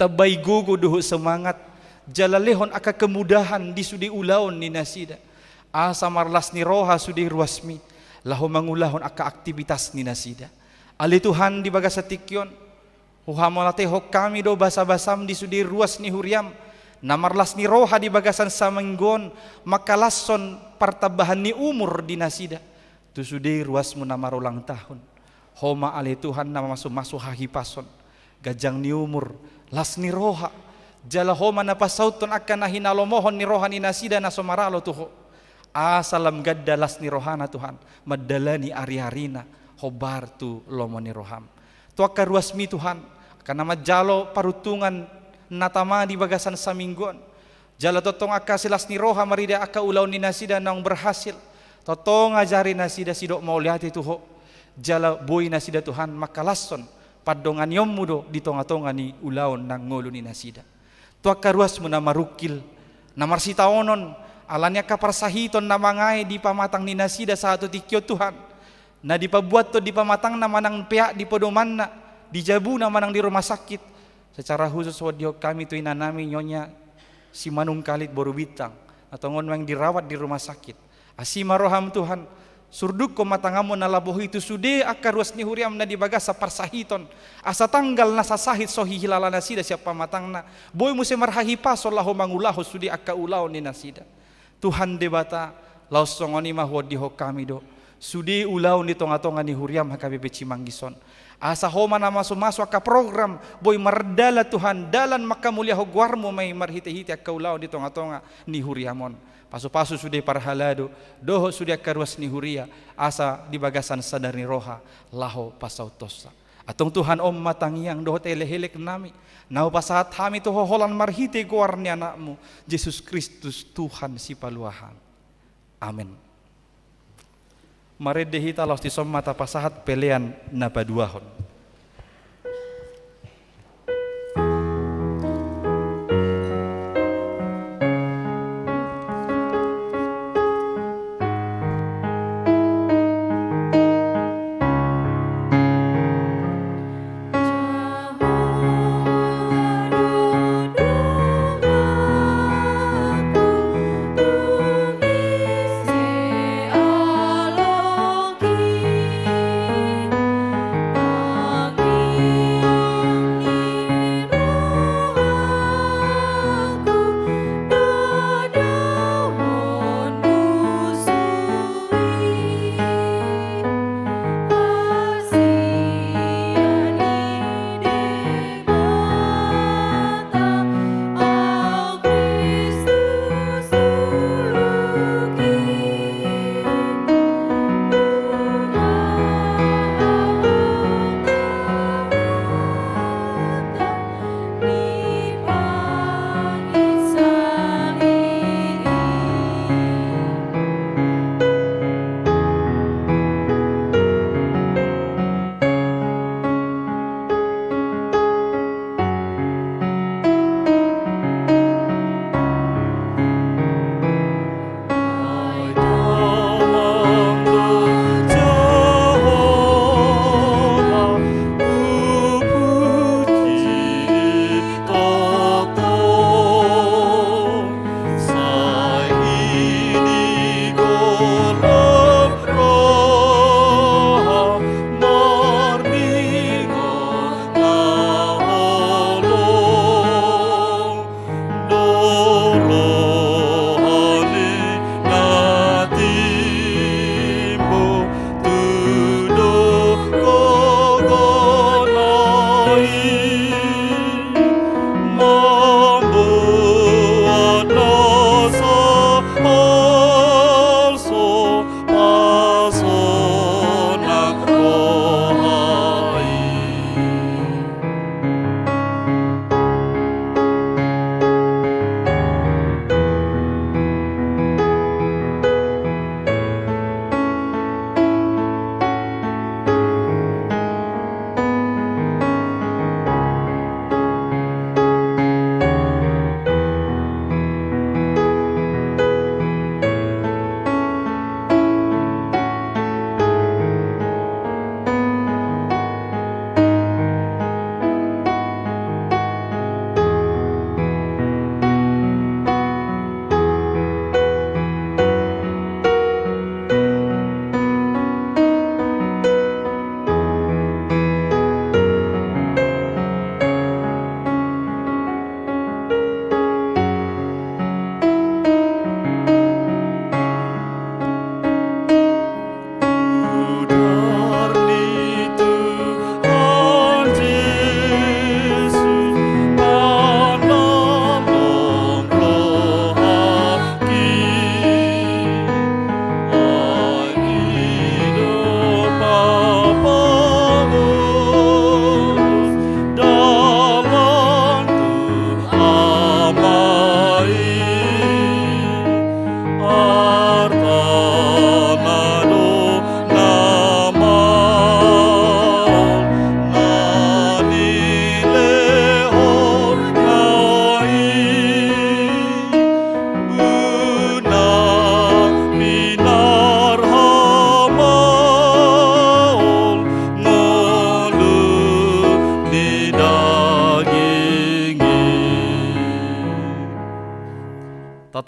Tambai gogo dohot semangat, jala lehon angka kemudahan di sude ulaon ni nasida. Asa marlas ni roha sude ruasmi laho mangulahon angka aktivitas ni nasida. Ale Tuhan, di bagasan tingki on, huhamauliatehon hami do basabasam di sude ruas ni huriam na marlas ni roha di bagasan saminggu on mangkalashon partambahan ni umur di nasida. Tu sude ruasmu na marulang tahun, Ho ma ale Tuhan na mamasumasu hahipason, ganjang ni umur, las ni roha, jala Ho ma na pasauthon angka na hinalomohon ni roha ni nasida na so maralo tu Ho. Asa lam ganda las ni rohana Tuhan mandalani ariarina hombar tu lomo ni roham. Tu angka ruasmi Tuhan, angka na manjalo paruntungan na tama di bagasan saminggu on, jala tongtong angka silas ni roha marida angka ulaon ni nasida naung berhasil, tongtong ajari nasida sidok mauliate tu Ho, jala boi nasida Tuhan mangkalashon pandonganionmu do di tongatonga ni ulaon nang ngolu ni nasida. Tu angka ruasmu na marungkil, na marsitaonon, ala ni angka parsahiton na mangae di pamatang ni nasida sahat tu tingki on Tuhan, na dipabuathon di pamatangna manang peak di podomanna, di jabuna manang di rumah sakit. Secara khusus huondihon hami tu inanami Nyonya Simanungkalit boru Bintang, na tongon naeng dirawat di rumah sakit. Asi ma roham Tuhan, surdukkon ma tanganmu na laboh i tu sude angka ruas ni huriam na di bagasan parsahiton, asa tanggal na sasahit so hihilala nasida sian pamatangna, boi muse marhahipason laho mangulahon sude angka ulaon ni nasida. Tuhan Debata, laos songon i ma huondihon hami do sude ulaon di tongatonga ni huriam H K B P Cimanggis on. Asa Ho ma na mamasumasu angka program, boi mardalan Tuhan, dalan mangkamuliahon goarmu ma i marhitehite angka ulaon di tongatonga ni huriam on. Pasupasu sude parhalado dohot sude angka ruas ni huria, asa di bagasan sadar ni roha laho pasaut tonsa. Antong Tuhan, on ma tangiang dohot elekelek nami, na hupasahat hami tu Ho holan marhite goar ni Anakmu, Jesus Kristus, Tuhan Sipalua hami. Amen. Marende hita, laos dison ma tapasahat pelean na paduahon.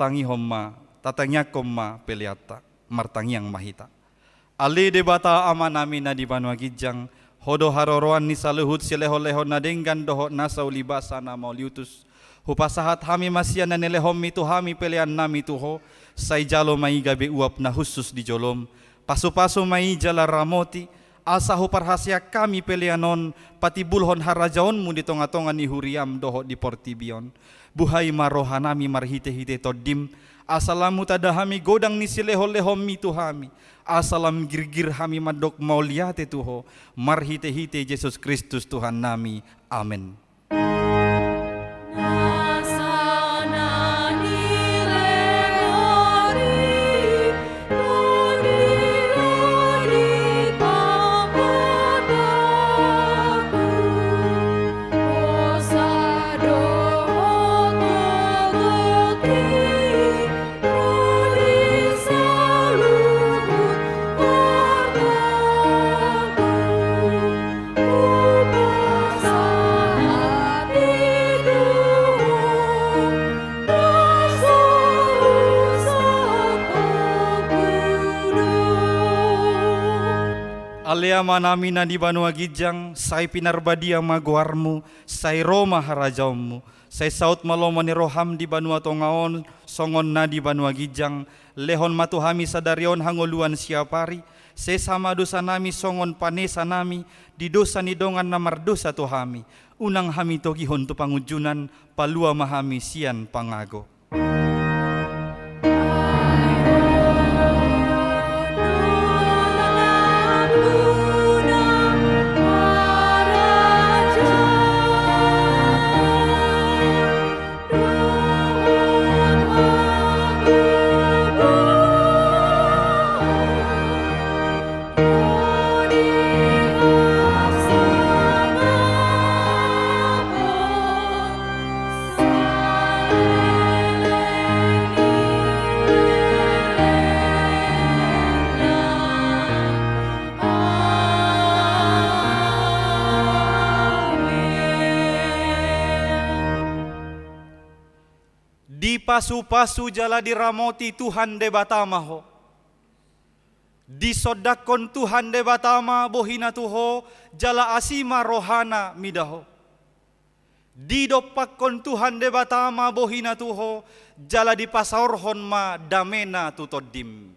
Tangihon ma, tatangiangkon ma peleanta. Martangiang ma hita. Ale Debata Amanami na di banua ginjang, Ho do haroroan ni saluhut silehonlehon na denggan dohot nasa ulibasa na mauliutus. Hupasahat hami ma sian na nilehonMi tu hami peleannami tu Ho, sai jalo ma i gabe uap na hushus di joloM. Pasupasu ma i jala ramoti, asa huparhaseang hami pelean on patimbulhon harajaonMu di tongatonga ni huriaM dohot di portibi on. Buhai ma rohanami marhitehite TondiM, asa lam hutanda hami godang ni silehonlehonMi tu hami, asa lam girgir hami mandok mauliate tu Ho, marhitehite Jesus Kristus Tuhannami. Amen. Ale Amanami na di banua ginjang, sai pinarbadia ma goarMu, sai ro ma harajaonMu, sai saut ma lomo ni rohaM di banua tonga on, songon na di banua ginjang. Lehon ma tu hami sadari on hangoluan siapari, sesa ma dosanami songon panesanami di dosa ni dongan na mardosa tu hami. Unang hami togihon tu pangunjunan, palua ma hami sian pangago. Dipasupasu jala diramoti Tuhan Debata ma ho. Disondangkon Tuhan Debata ma bohiNa tu ho, jala asi ma rohaNa mida ho. Didompakkon Tuhan Debata ma bohiNa tu ho, jala dipasaorhon ma dameNa tu tondim.